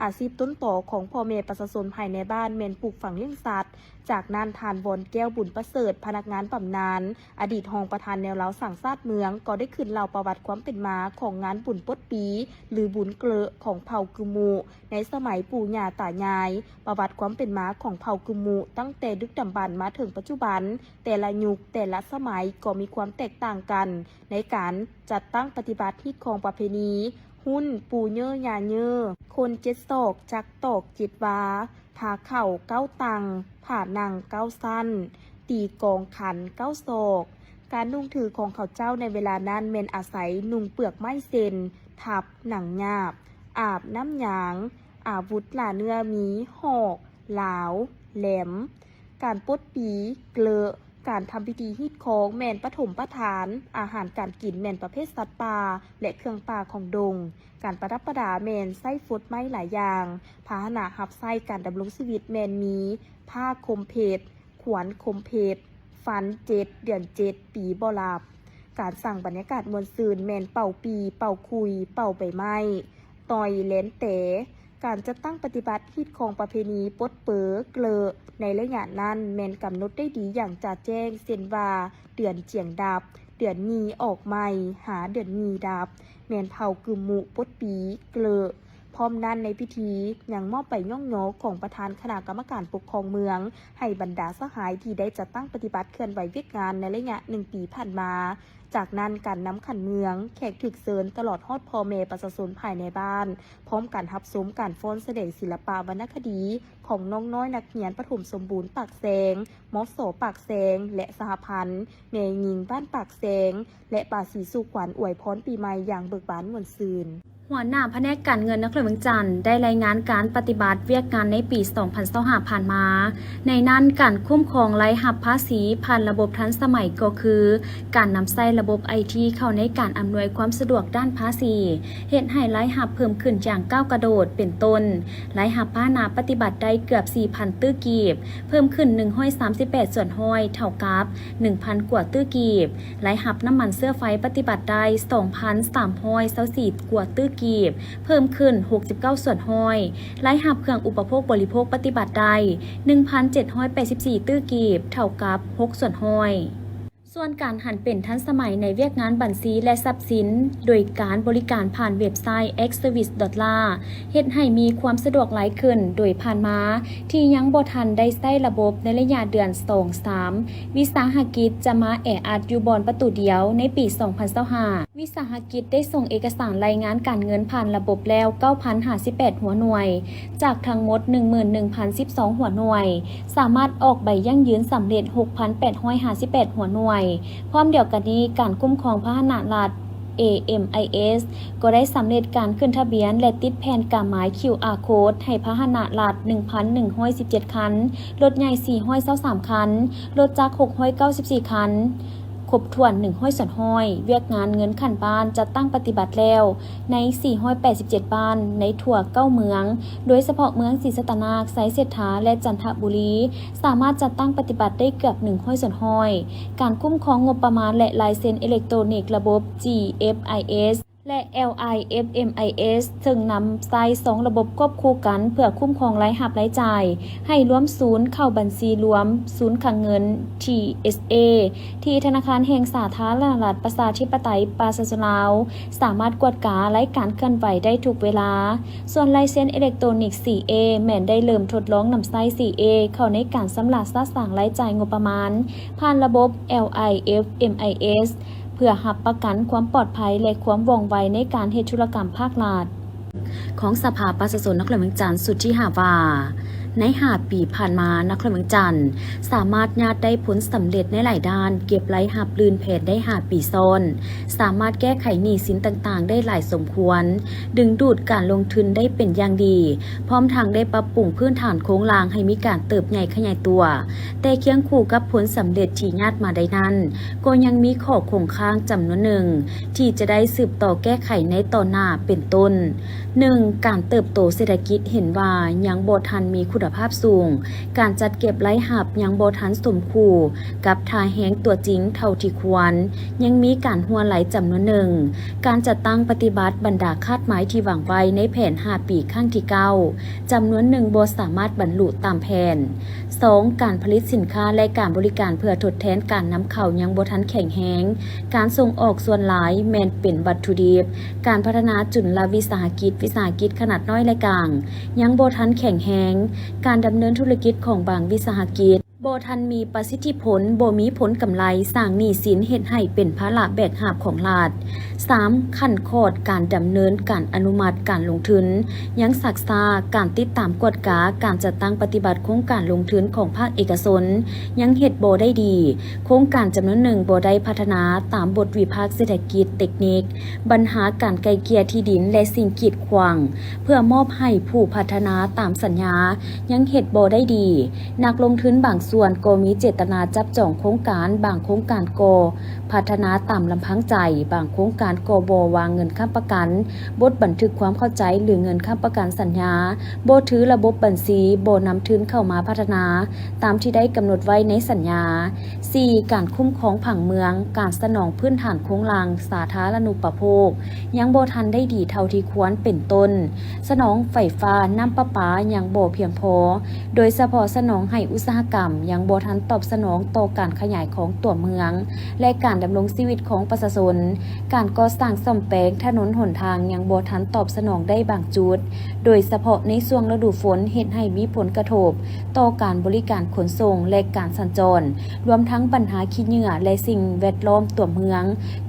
ອາຊີບຕົ້ນຕໍຂອງພໍ່ແມ່ປະຊາຊົນພາຍໃນບ້ານແມ່ນປູກຝັງລ້ຽງສັດ. ຈາກນັ້ນ ທ່ານ ວອນແກ້ວ ບຸນປະເສີດ ພະນັກງານບຳນານ ອະດີດຮອງປະທານແນວລາວສ້າງຊາດເມືອງ ກໍໄດ້ຂຶ້ນເລົ່າປະຫວັດຄວາມເປັນມາຂອງງານບຸນປົດປີ ຫຼື ບຸນເກລະຂອງເຜົ່າກຶມມຸ ໃນສະໄໝປູ່ຍ່າຕາຍາຍ, ປະຫວັດຄວາມເປັນມາຂອງເຜົ່າກຶມມຸ ຕັ້ງແຕ່ດຶກດຳບັນມາເຖິງປັດຈຸບັນ, ແຕ່ລະຍຸກ ແຕ່ລະສະໄໝກໍມີຄວາມແຕກຕ່າງກັນໃນການຈັດຕັ້ງປະຕິບັດຮີດຄອງປະເພນີ, ຮຸ້ນປູ່ເຍີ້ຍ່າເຍີ້, ຄົນເຈັດສອກ, ຈັກຕອກເຈັດວາ, ຜ້າເຂົ້າເກົ້າຕັ່ງ, ຜ້ານັ່ງເກົ້າຊັ້ນ, ຕີກອງຂັນເກົ້າສອກ. ການນຸ່ງຖືຂອງເຂົາເຈົ້າໃນເວລານັ້ນແມ່ນອາໄສນຸ່ງເປືອກໄມ້ເຊັ່ນ ທັບ, ໜັງຫຍາບ, ອາບ, ນ້ຳຍາງ. ອາວຸດລ່າເນື້ອມີ ຫອກ, ລາວ, ແຫຼມ. ການປົດປີ, ເກລະ, ການທຳພິທີຮີດຄອງແມ່ນປະຖົມປະທານ, ອາຫານການກິນແມ່ນປະເພດສັດປ່າ ແລະ ເຄື່ອງປ່າຂອງດົງ, ການປະດັບປະດາແມ່ນໃຊ້ຟົດໄມ້ຫຼາຍຢ່າງ, ພາຫະນະຮັບໃຊ້ການດຳລົງຊີວິດແມ່ນມີ ພ້າຄົມເພັດ, ຂວານຄົມເພັດ, ຟັນເຈັດ ເດືອນເຈັດ ປີບໍ່ຫຼັບ. ການສ້າງບັນຍາກາດມ່ວນຊື່ນແມ່ນເປົ່າປີ, ເປົ່າຂຸ່ຍ, ເປົ່າໃບໄມ້, ຕ່ອຍແລນແຕ. ການຈັດຕັ້ງປະຕິບັດຮີດຄອງປະເພນີປົດເປີ, ເກລະ ໃນໄລຍະນັ້ນແມ່ນກຳນົດໄດ້ດີຢ່າງຈະແຈ້ງ ເຊັ່ນວ່າ ເດືອນຈຽງດັບ, ເດືອນຍີ່ອອກໃໝ່, ຫາເດືອນຍີ່ດັບ, ແມ່ນເຜົ່າກຶມມຸປົດປີ, ເກລະ. ພ້ອມນັ້ນໃນພິທີຍັງມອບໃບຍ້ອງຍໍຂອງປະທານຄະນະກຳມະການປົກຄອງເມືອງ ໃຫ້ບັນດາສະຫາຍທີ່ໄດ້ຈັດຕັ້ງປະຕິບັດເຄື່ອນໄຫວວຽກງານໃນໄລຍະໜຶ່ງປີຜ່ານມາ. ຈາກນັ້ນ ການນຳຂັນເມືອງ, ແຂກຖືກເຊີນ ຕະຫຼອດຮອດພໍ່ແມ່ປະຊາຊົນພາຍໃນບ້ານ ພ້ອມກັນຮັບຊົມການຟ້ອນສະແດງສິລະປະວັນນະຄະດີຂອງນ້ອງນ້ອຍນັກຮຽນປະຖົມສົມບູນປາກແຊງ, ມສ ປາກແຊງ ແລະ ສະຫະພັນແມ່ຍິງບ້ານປາກແຊງ ແລະ ປາສີສູ່ຂວັນອວຍພອນປີໃໝ່ຢ່າງເບີກບານມ່ວນຊື່ນ. ຫົວໜ້າພະແນກການເງິນນະຄອນຫຼວງວຽງຈັນ ໄດ້ລາຍງານການປະຕິບັດວຽກງານໃນປີສອງພັນຊາວຫ້າຜ່ານມາ. ໃນນັ້ນ, ການຄຸ້ມຄອງລາຍຮັບພາສີຜ່ານລະບົບທັນສະໄໝ ກໍຄື ການນຳໃຊ້ລະບົບໄອທີເຂົ້າໃນການອຳນວຍຄວາມສະດວກດ້ານພາສີ ເຮັດໃຫ້ລາຍຮັບເພີ່ມຂຶ້ນຢ່າງກ້າວກະໂດດ, ເປັນຕົ້ນ, ລາຍຮັບພາຫະນະປະຕິບັດໄດ້ເກືອບສີ່ພັນຕື້ກີບ, ເພີ່ມຂຶ້ນໜຶ່ງຮ້ອຍສາມສິບແປດສ່ວນຮ້ອຍ, ເທົ່າກັບໜຶ່ງພັນກວ່າຕື້ກີບ. ລາຍຮັບນ້ຳມັນເຊື້ອໄຟປະຕິບັດໄດ້ສອງພັນສາມຮ້ອຍຊາວສີ່ກວ່າຕື້ກີບ, ເພີ່ມຂຶ້ນຫົກສິບເກົ້າສ່ວນຮ້ອຍ. ລາຍຮັບເຄື່ອງອຸປະໂພກບໍລິໂພກປະຕິບັດໄດ້ໜຶ່ງພັນເຈັດຮ້ອຍແປດສິບສີ່ຕື້ກີບ, ເທົ່າກັບຫົກສ່ວນຮ້ອຍ. ສ່ວນການຫັນເປັນທັນສະໄໝໃນວຽກງານບັນຊີ ແລະ ຊັບສິນ ໂດຍການບໍລິການຜ່ານເວັບໄຊ X Service dot la ເຮັດໃຫ້ມີຄວາມສະດວກຫຼາຍຂຶ້ນ ໂດຍຜ່ານມາທີ່ຍັງບໍ່ທັນໄດ້ໃຊ້ລະບົບໃນໄລຍະເດືອນສອງສາມ ວິສາຫະກິດຈະມາແອອັດຢູ່ບ່ອນປະຕູດຽວໃນປີສອງພັນຊາວຫ້າ. ວິສາຫະກິດໄດ້ສົ່ງເອກະສານລາຍງານການເງິນຜ່ານລະບົບແລ້ວເກົ້າພັນຫ້າສິບແປດຫົວໜ່ວຍ, ຈາກທັງໝົດໜຶ່ງໝື່ນໜຶ່ງພັນສິບສອງຫົວໜ່ວຍ, ສາມາດອອກໃບຢັ້ງຢືນສຳເລັດຫົກພັນແປດຮ້ອຍຫ້າສິບແປດຫົວໜ່ວຍ. ພ້ອມດຽວກັນນີ້, ການຄຸ້ມຄອງພາຫະນະລັດ ເອເອັມໄອເອສ ກໍໄດ້ສຳເລັດການຂຶ້ນທະບຽນ ແລະ ຕິດແຜ່ນກາໝາຍ ຄິວອາ ໂຄດ ໃຫ້ພາຫະນະລັດໜຶ່ງພັນໜຶ່ງຮ້ອຍສິບເຈັດຄັນ, ລົດໃຫຍ່ສີ່ຮ້ອຍຊາວສາມຄັນ, ລົດຈັກຫົກຮ້ອຍເກົ້າສິບສີ່ຄັນ, ຄົບຖ້ວນໜຶ່ງຮ້ອຍສ່ວນຮ້ອຍ. ວຽກງານເງິນຂັ້ນບ້ານຈັດຕັ້ງປະຕິບັດແລ້ວໃນສີ່ຮ້ອຍແປດສິບເຈັດບ້ານໃນທົ່ວເກົ້າເມືອງ, ໂດຍສະເພາະເມືອງສີສັດຕະນາກ, ໄຊເສດຖາ ແລະ ຈັນທະບູລີ ສາມາດຈັດຕັ້ງປະຕິບັດໄດ້ເກືອບໜຶ່ງຮ້ອຍສ່ວນຮ້ອຍ. ການຄຸ້ມຄອງງົບປະມານ ແລະ ລາຍເຊັນເອເລັກໂຕຣນິກລະບົບ GFIS ແລະ LIFMIS ເຊິ່ງນຳໃຊ້ສອງລະບົບຄວບຄູ່ກັນເພື່ອຄຸ້ມຄອງລາຍຮັບລາຍຈ່າຍໃຫ້ລວມສູນເຂົ້າບັນຊີລວມສູນຄັງເງິນ TSA ທີ່ທະນາຄານແຫ່ງສາທາລະນະລັດ ປະຊາທິປະໄຕ ປະຊາຊົນລາວ ສາມາດກວດກາລາຍການເຄື່ອນໄຫວໄດ້ທຸກເວລາ. ສ່ວນລາຍເຊັນເອເລັກໂຕຣນິກ CA ແມ່ນໄດ້ເລີ່ມທົດລອງນຳໃຊ້ CA ເຂົ້າໃນການຊຳລະສະສາງລາຍຈ່າຍງົບປະມານ ຜ່ານລະບົບ LIFMIS ເພື່ອຮັບປະກັນຄວາມປອດໄພ ແລະ ຄວາມວ່ອງໄວໃນການເຮັດທຸລະກຳພາກລັດ. ຂອງສະພາປະຊາຊົນນະຄອນຫຼວງວຽງຈັນຊຸດທີຫ້າວ່າ, ໃນຫ້າປີຜ່ານມາ, ນະຄອນຫຼວງວຽງຈັນສາມາດຍາດໄດ້ຜົນສຳເລັດໃນຫຼາຍດ້ານ, ເກັບລາຍຮັບລື່ນແຜນໄດ້ຫ້າປີຊ້ອນ, ສາມາດແກ້ໄຂໜີ້ສິນຕ່າງໆໄດ້ຫຼາຍສົມຄວນ, ດຶງດູດການລົງທຶນໄດ້ເປັນຢ່າງດີ, ພ້ອມທັງໄດ້ປັບປຸງພື້ນຖານໂຄງລ່າງໃຫ້ມີການເຕີບໃຫຍ່ຂະຫຍາຍຕົວ. ແຕ່ຄຽງຄູ່ກັບຜົນສຳເລັດທີ່ຍາດມາໄດ້ນັ້ນ, ກໍຍັງມີຂໍ້ຄົງຄ້າງຈຳນວນໜຶ່ງທີ່ຈະໄດ້ສືບຕໍ່ແກ້ໄຂໃນຕໍ່ໜ້າ, ເປັນຕົ້ນ, ໜຶ່ງ, ການເຕີບໂຕເສດຖະກິດເຫັນວ່າຍັງບໍ່ທັນມີຄຸນນະພາບສູງ, ການຈັດເກັບລາຍຮັບຍັງບໍ່ທັນສົມຄູ່ກັບທ່າແຮງຕົວຈິງເທົ່າທີ່ຄວນ, ຍັງມີການຮົ່ວໄຫຼຈຳນວນໜຶ່ງ, ການຈັດຕັ້ງປະຕິບັດບັນດາຄາດໝາຍທີ່ວາງໄວ້ໃນແຜນຫ້າປີຄັ້ງທີເກົ້າ ຈຳນວນໜຶ່ງບໍ່ສາມາດບັນລຸຕາມແຜນ. ສອງ, ການຜະລິດສິນຄ້າ ແລະ ການບໍລິການເພື່ອທົດແທນການນຳເຂົ້າຍັງບໍ່ທັນແຂງແຮງ, ການສົ່ງອອກສ່ວນຫຼາຍແມ່ນເປັນວັດຖຸດິບ, ການພັດທະນາຈຸນລະວິສາຫະກິດ, ວິສາຫະກິດຂະໜາດນ້ອຍ ແລະ ກາງ ຍັງບໍ່ທັນແຂງແຮງ, ການດຳເນີນທຸລະກິດຂອງບາງວິສາຫະກິດ ບໍ່ທັນມີປະສິດທິຜົນ, ບໍ່ມີຜົນກຳໄລ, ສ້າງໜີ້ສິນ, ເຮັດໃຫ້ເປັນພາລະແບກຫາບຂອງລັດ. ສາມ, ຂັ້ນຂອດການດຳເນີນການອະນຸມັດການລົງທຶນຍັງຊັກຊ້າ, ການຕິດຕາມກວດກາການຈັດຕັ້ງປະຕິບັດໂຄງການລົງທຶນຂອງພາກເອກະຊົນຍັງເຮັດບໍ່ໄດ້ດີ, ໂຄງການຈຳນວນໜຶ່ງບໍ່ໄດ້ພັດທະນາຕາມບົດວິພາກເສດຖະກິດເຕັກນິກ, ບັນຫາການໄກ່ເກ່ຍທີ່ດິນ ແລະ ສິ່ງກີດຂວາງເພື່ອມອບໃຫ້ຜູ້ພັດທະນາຕາມສັນຍາ ຍັງເຮັດບໍ່ໄດ້ດີ. ນັກລົງທຶນບາງສ່ວນກໍມີເຈດຕະນາຈັບຈອງໂຄງການ, ບາງໂຄງການກໍພັດທະນາຕາມລຳພັງໃຈ, ບາງໂຄງການກໍບໍ່ວາງເງິນຄ້ຳປະກັນ, ບົດບັນທຶກຄວາມເຂົ້າໃຈ ຫຼື ເງິນຄ້ຳປະກັນສັນຍາ, ບໍ່ຖືລະບົບບັນຊີ, ບໍ່ນຳທຶນເຂົ້າມາພັດທະນາຕາມທີ່ໄດ້ກຳນົດໄວ້ໃນສັນຍາ. ສີ່, ການຄຸ້ມຄອງຜັງເມືອງ, ການສະໜອງພື້ນຖານໂຄງລ່າງສາທາລະນຸປະໂພກ ຍັງບໍ່ທັນໄດ້ດີເທົ່າທີ່ຄວນ, ເປັນຕົ້ນ ສະໜອງໄຟຟ້າ, ນ້ຳປະປາຍັງບໍ່ພຽງພໍ, ໂດຍສະເພາະສະໜອງໃຫ້ອຸດສາຫະກຳ ຍັງບໍ່ທັນຕອບສະໜອງຕໍ່ການຂະຫຍາຍຂອງຕົວເມືອງ ແລະ ການດຳລົງຊີວິດຂອງປະຊາຊົນ. ການກໍ່ສ້າງສ້ອມແປງຖະໜົນຫົນທາງຍັງບໍ່ທັນຕອບສະໜອງໄດ້ບາງຈຸດ, ໂດຍສະເພາະໃນຊ່ວງລະດູຝົນ ເຮັດໃຫ້ມີຜົນກະທົບຕໍ່ການບໍລິການຂົນສົ່ງ ແລະ ການສັນຈອນ, ລວມທັງບັນຫາຂີ້ເຫຍື້ອ ແລະ ສິ່ງແວດລ້ອມຕົວເມືອງ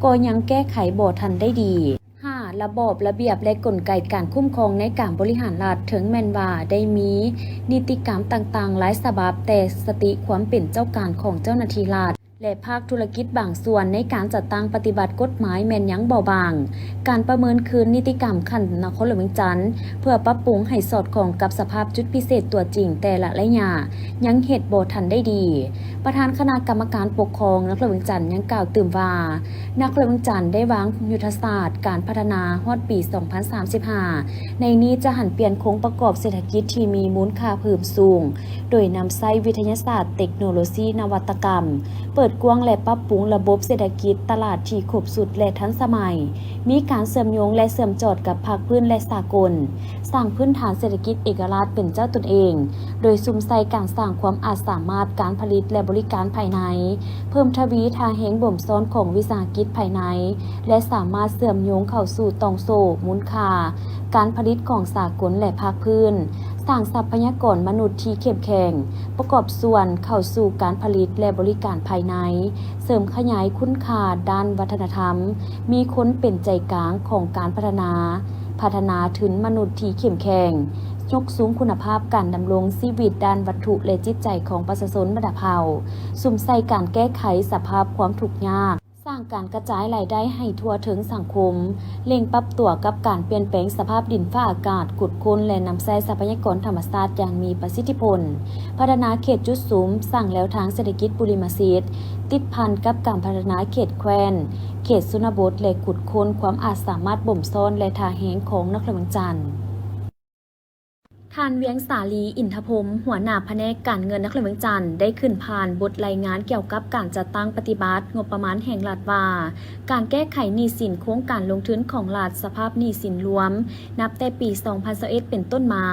ກໍຍັງແກ້ໄຂບໍ່ທັນໄດ້ດີ. ຫ້າ, ລະບອບລະບຽບ ແລະ ກົນໄກການຄຸ້ມຄອງໃນການບໍລິຫານລັດ, ເຖິງແມ່ນວ່າໄດ້ມີນິຕິກຳຕ່າງໆຫຼາຍສະບັບ, ແຕ່ສະຕິຄວາມເປັນເຈົ້າການຂອງເຈົ້າໜ້າທີ່ລັດ ແລະ ພາກທຸລະກິດບາງສ່ວນໃນການຈັດຕັ້ງປະຕິບັດກົດໝາຍແມ່ນຍັງເບົາບາງ. ການປະເມີນຄືນນິຕິກຳຂັ້ນນະຄອນຫຼວງວຽງຈັນ ເພື່ອປັບປຸງໃຫ້ສອດຄ່ອງກັບສະພາບຈຸດພິເສດຕົວຈິງແຕ່ລະໄລຍະ ຍັງເຮັດບໍ່ທັນໄດ້ດີ. ປະທານຄະນະກຳມະການປົກຄອງນະຄອນຫຼວງວຽງຈັນຍັງກ່າວຕື່ມວ່າ, ນະຄອນຫຼວງວຽງຈັນໄດ້ວາງຍຸດທະສາດການພັດທະນາຮອດປີສອງພັນສາມສິບຫ້າ, ໃນນີ້ຈະຫັນປ່ຽນໂຄງປະກອບເສດຖະກິດທີ່ມີມູນຄ່າເພີ່ມສູງ, ໂດຍນຳໃຊ້ວິທະຍາສາດ, ເຕັກໂນໂລຊີ, ນະວັດຕະກຳ, ເປີດກວ້າງ ແລະ ປັບປຸງລະບົບເສດຖະກິດຕະຫຼາດທີ່ຄົບຊຸດ ແລະ ທັນສະໄໝ, ມີການເຊື່ອມໂຍງ ແລະ ເຊື່ອມຈອດກັບພາກພື້ນ ແລະ ສາກົນ. ສ້າງພື້ນຖານເສດຖະກິດເອກະລາດເປັນເຈົ້າຕົນເອງ, ໂດຍສຸມໃສ່ການສ້າງຄວາມອາດສາມາດການຜະລິດ ແລະ ບໍລິການພາຍໃນ, ເພີ່ມທະວີທ່າແຮງບົ່ມຊ້ອນຂອງວິສາຫະກິດພາຍໃນ ແລະ ສາມາດເຊື່ອມໂຍງເຂົ້າສູ່ຕ່ອງໂສ້ມູນຄ່າການຜະລິດຂອງສາກົນ ແລະ ພາກພື້ນ, ສ້າງຊັບພະຍາກອນມະນຸດທີ່ເຂັ້ມແຂງ, ປະກອບສ່ວນເຂົ້າສູ່ການຜະລິດ ແລະ ບໍລິການພາຍໃນ, ເສີມຂະຫຍາຍຄຸນຄ່າດ້ານວັດທະນະທຳ, ມີຄົນເປັນໃຈກາງຂອງການພັດທະນາ, ພັດທະນາທຶນມະນຸດທີ່ເຂັ້ມແຂງ, ຍົກສູງຄຸນນະພາບການດຳລົງຊີວິດດ້ານວັດຖຸ ແລະ ຈິດໃຈຂອງປະຊາຊົນບັນດາເຜົ່າ, ສຸມໃສ່ການແກ້ໄຂສະພາບຄວາມທຸກຍາກ, ສ້າງ ການກະຈາຍລາຍໄດ້ໃຫ້ທົ່ວເຖິງສັງຄົມ, ເລັ່ງປັບຕົວກັບການປ່ຽນແປງສະພາບດິນຟ້າອາກາດ, ຂຸດຄົ້ນ ແລະ ນຳໃຊ້ຊັບພະຍາກອນທຳມະຊາດຢ່າງມີປະສິດທິຜົນ, ພັດທະນາເຂດຈຸດສຸມ, ສ້າງແລວທາງເສດຖະກິດບຸລິມະສິດ, ຕິດພັນກັບການພັດທະນາເຂດແຄວ້ນ, ເຂດຊົນນະບົດ ແລະ ຂຸດຄົ້ນຄວາມອາດສາມາດບົ່ມຊ້ອນ ແລະ ທ່າແຮງຂອງນະຄອນຫຼວງວຽງຈັນ. ທ່ານ ວຽງສາລີ ອິນທະພົມ ຫົວໜ້າພະແນກການເງິນນະຄອນຫຼວງວຽງຈັນ ໄດ້ຂຶ້ນຜ່ານບົດລາຍງານກ່ຽວກັບການຈັດຕັ້ງປະຕິບັດງົບປະມານແຫ່ງລັດວ່າ ການແກ້ໄຂໜີ້ສິນໂຄງການລົງທຶນຂອງລັດ ສະພາບໜີ້ສິນລວມ ນັບແຕ່ປີສອງພັນຊາວເອັດເປັນຕົ້ນມາ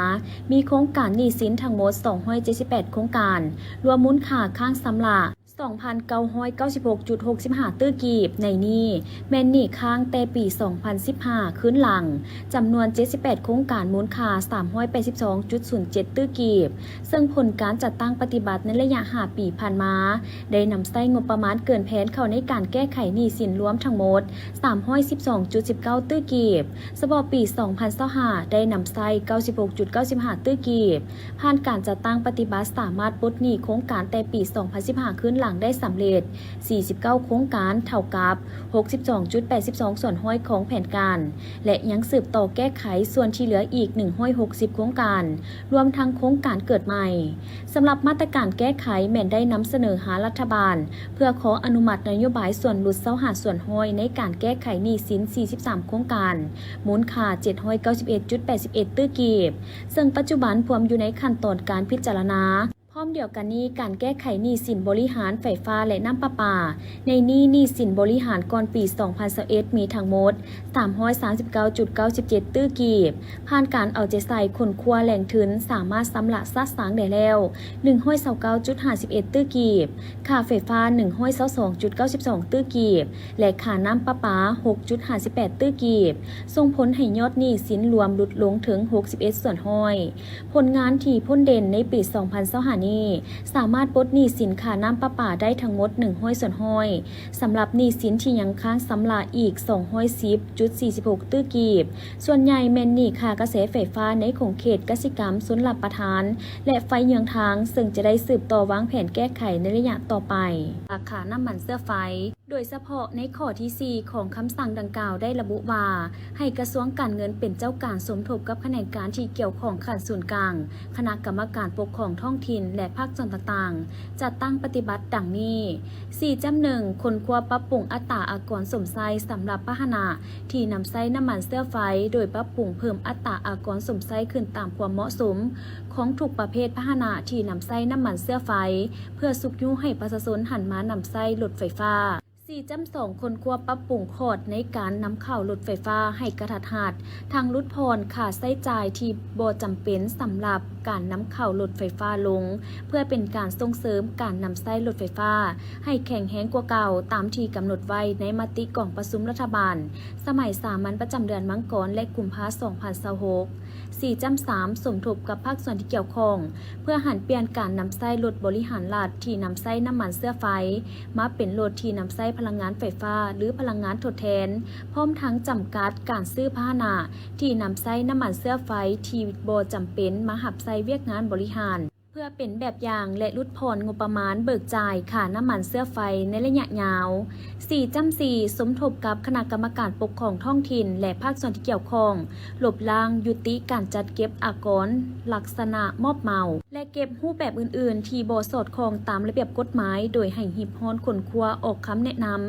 ມີໂຄງການໜີ້ສິນທັງໝົດສອງຮ້ອຍເຈັດສິບແປດໂຄງການ, ລວມມູນຄ່າຄ້າງຊຳລະ ສອງພັນເກົ້າຮ້ອຍເກົ້າສິບຫົກຈຸດຫົກສິບຫ້າຕື້ກີບ, ໃນນີ້ແມ່ນໜີ້ຄ້າງແຕ່ປີສອງພັນສິບຫ້າຄືນຫຼັງ ຈຳນວນເຈັດສິບແປດໂຄງການ ມູນຄ່າສາມຮ້ອຍແປດສິບສອງຈຸດສູນເຈັດຕື້ກີບ, ເຊິ່ງຜົນການຈັດຕັ້ງປະຕິບັດໃນໄລຍະຫ້າປີຜ່ານມາ ໄດ້ນຳໃຊ້ງົບປະມານເກີນແຜນເຂົ້າໃນການແກ້ໄຂໜີ້ສິນລວມທັງໝົດສາມຮ້ອຍສິບສອງຈຸດສິບເກົ້າຕື້ກີບ, ສະເພາະປີສອງພັນຊາວຫ້າ ໄດ້ນຳໃຊ້ເກົ້າສິບຫົກຈຸດເກົ້າສິບຫ້າຕື້ກີບ. ຜ່ານການຈັດຕັ້ງປະຕິບັດ ສາມາດປົດໜີ້ໂຄງການແຕ່ປີສອງພັນສິບຫ້າຄືນຫຼັງໄດ້ສຳເລັດສີ່ສິບເກົ້າໂຄງການ, ເທົ່າກັບຫົກສິບສອງຈຸດແປດສິບສອງສ່ວນຮ້ອຍຂອງແຜນການ ແລະ ຍັງສືບຕໍ່ແກ້ໄຂສ່ວນທີ່ເຫຼືອອີກໜຶ່ງຮ້ອຍຫົກສິບໂຄງການ, ລວມທັງໂຄງການເກີດໃໝ່. ສຳລັບມາດຕະການແກ້ໄຂແມ່ນໄດ້ນຳສະເໜີຫາລັດຖະບານ ເພື່ອຂໍອະນຸມັດນະໂຍບາຍສ່ວນຫຼຸດຊາວຫ້າສ່ວນຮ້ອຍໃນການແກ້ໄຂໜີ້ສິນສີ່ສິບສາມໂຄງການ, ມູນຄ່າເຈັດຮ້ອຍເກົ້າສິບເອັດຈຸດແປດສິບເອັດຕື້ກີບ. ເຊິ່ງປັດຈຸບັນພວມຢູ່ໃນຂັ້ນຕອນການພິຈາລະນາ. ພ້ອມດຽວກັນນີ້, ການແກ້ໄຂໜີ້ສິນບໍລິຫານໄຟຟ້າ ແລະ ນ້ຳປະປາ. ໃນນີ້, ໜີ້ສິນບໍລິຫານກ່ອນປີສອງພັນຊາວເອັດມີທັງໝົດສາມຮ້ອຍສາມສິບເກົ້າຈຸດເກົ້າສິບເຈັດຕື້ກີບ, ຜ່ານການເອົາໃຈໃສ່ຄົ້ນຄວ້າແຫຼ່ງທຶນ, ສາມາດຊຳລະສະສາງໄດ້ແລ້ວໜຶ່ງຮ້ອຍຊາວເກົ້າຈຸດຫ້າສິບເອັດຕື້ກີບ, ຄ່າໄຟຟ້າໜຶ່ງຮ້ອຍຊາວສອງຈຸດເກົ້າສິບສອງຕື້ກີບ ແລະ ຄ່ານ້ຳປະປາຫົກຈຸດຫ້າສິບແປດຕື້ກີບ, ສົ່ງຜົນໃຫ້ຍອດໜີ້ສິນລວມຫຼຸດລົງເຖິງຫົກສິບເອັດສ່ວນຮ້ອຍ. ຜົນງານທີ່ພົ້ນເດັ່ນໃນປີສອງພັນຊາວຫ້ານີ້ ສາມາດປົດໜີ້ສິນຄ່ານ້ຳປະປາໄດ້ທັງໝົດໜຶ່ງຮ້ອຍສ່ວນຮ້ອຍ, ສຳລັບໜີ້ສິນທີ່ຍັງຄ້າງຊຳລະອີກສອງຮ້ອຍສິບຈຸດສີ່ສິບຫົກຕື້ກີບ, ສ່ວນໃຫຍ່ແມ່ນໜີ້ຄ່າກະແສໄຟຟ້າໃນຂົງເຂດກະສິກຳຊົນລະປະທານ ແລະ ໄຟເຍືອງທາງ, ເຊິ່ງຈະໄດ້ສືບຕໍ່ວາງແຜນແກ້ໄຂໃນໄລຍະຕໍ່ໄປ. ລາຄານ້ຳມັນເຊື້ອໄຟ. ໂດຍສະເພາະໃນຂໍ້ທີສີ່ຂອງຄຳສັ່ງດັ່ງກ່າວໄດ້ລະບຸວ່າ ໃຫ້ກະຊວງການເງິນເປັນເຈົ້າການສົມທົບກັບຂະແໜງການທີ່ກ່ຽວຂ້ອງຂັ້ນສູນກາງ, ຄະນະກຳມະການປົກຄອງທ້ອງຖິ່ນ ແລະ ພາກສ່ວນຕ່າງໆ ຈັດຕັ້ງປະຕິບັດດັ່ງນີ້. ສີ່ຈ້ຳໜຶ່ງ ຄົ້ນຄວ້າປັບປຸງອັດຕາອາກອນສົມໃຊ້ສຳລັບພາຫະນະທີ່ນຳໃຊ້ນ້ຳມັນເຊື້ອໄຟ, ໂດຍປັບປຸງເພີ່ມອັດຕາອາກອນສົມໃຊ້ຂຶ້ນຕາມຄວາມເໝາະສົມຂອງທຸກປະເພດພາຫະນະທີ່ນຳໃຊ້ນ້ຳມັນເຊື້ອໄຟ ເພື່ອຊຸກຍູ້ໃຫ້ປະຊາຊົນຫັນມານຳໃຊ້ລົດໄຟຟ້າ. ສີ່ຈ້ຳສອງ ຄົ້ນຄວ້າປັບປຸງຂອດໃນການນຳເຂົ້າລົດໄຟຟ້າໃຫ້ກະທັດຮັດ, ທັງຫຼຸດຜ່ອນຄ່າໃຊ້ຈ່າຍທີ່ບໍ່ຈຳເປັນສຳລັບການນຳເຂົ້າລົດໄຟຟ້າລົງ, ເພື່ອເປັນການສົ່ງເສີມການນຳໃຊ້ລົດໄຟຟ້າໃຫ້ແຂງແຮງກວ່າເກົ່າ, ຕາມທີ່ກຳນົດໄວ້ໃນມະຕິກອງປະຊຸມລັດຖະບານສະໄໝສາມັນປະຈຳເດືອນມັງກອນ ແລະ ກຸມພາ ສອງພັນຊາວຫົກ. ສີ່ຈ້ຳສາມ ສົມທົບກັບພາກສ່ວນທີ່ກ່ຽວຂ້ອງ ເພື່ອຫັນປ່ຽນການນຳໃຊ້ລົດບໍລິຫານລັດທີ່ນຳໃຊ້ນ້ຳມັນເຊື້ອໄຟ ມາເປັນລົດທີ່ນຳໃຊ້ພະລັງງານໄຟຟ້າ ຫຼື ພະລັງງານທົດແທນ, ພ້ອມທັງຈຳກັດການຊື້ພາຫະນະທີ່ນຳໃຊ້ນ້ຳມັນເຊື້ອໄຟທີ່ບໍ່ຈຳເປັນມາຮັບໃຊ້ວຽກງານບໍລິຫານ, ເພື່ອເປັນແບບຢ່າງ ແລະ ຫຼຸດຜ່ອນງົບປະມານເບີກຈ່າຍຄ່ານ້ຳມັນເຊື້ອໄຟໃນໄລຍະຍາວ. ສີ່ຈ້ຳສີ່ ສົມທົບກັບຄະນະກຳມະການປົກຄອງທ້ອງຖິ່ນ ແລະ ພາກສ່ວນທີ່ກ່ຽວຂ້ອງ ລົບລ້າງ, ຍຸຕິການຈັດເກັບອາກອນລັກສະນະມອບເໝົາ ແລະ ເກັບຮູບແບບອື່ນໆທີ່ບໍ່ສອດຄ່ອງຕາມລະບຽບກົດໝາຍ, ໂດຍໃຫ້ຮີບຮ້ອນຄົ້ນຄວ້າອອກຄຳແນະນຳ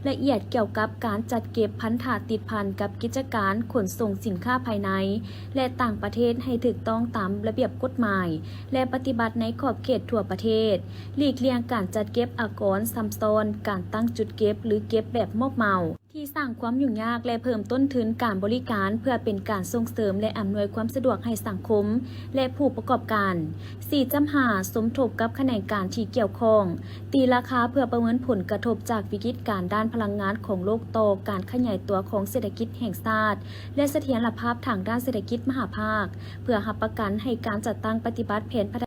ລະອຽດກ່ຽວກັບການຈັດເກັບພັນທະຕິດພັນກັບກິດຈະການຂົນສົ່ງສິນຄ້າພາຍໃນ ແລະ ຕ່າງປະເທດໃຫ້ຖືກຕ້ອງຕາມລະບຽບກົດໝາຍ ແລະ ປະຕິບັດໃນຂອບເຂດທົ່ວປະເທດ, ຫຼີກລ່ຽງການຈັດເກັບອາກອນຊ້ຳຊ້ອນ, ການຕັ້ງຈຸດເກັບ ຫຼື ເກັບແບບມອບເໝົາ ທີ່ສ້າງຄວາມຫຍຸ້ງຍາກ ແລະ ເພີ່ມຕົ້ນທຶນການບໍລິການ ເພື່ອເປັນການສົ່ງເສີມ ແລະ ອຳນວຍຄວາມສະດວກໃຫ້ສັງຄົມ ແລະ ຜູ້ປະກອບການ. ສີ່ຈ້ຳຫ້າ ສົມທົບກັບຂະແໜງການທີ່ກ່ຽວຂ້ອງ ຕີລາຄາເພື່ອປະເມີນຜົນກະທົບຈາກວິກິດການດ້ານພະລັງງານຂອງໂລກຕໍ່ການຂະຫຍາຍຕົວຂອງເສດຖະກິດແຫ່ງຊາດ ແລະ ສະຖຽນລະພາບທາງດ້ານເສດຖະກິດມະຫາພາກ ເພື່ອຮັບປະກັນໃຫ້ການຈັດຕັ້ງປະຕິບັດແຜນພັດທະ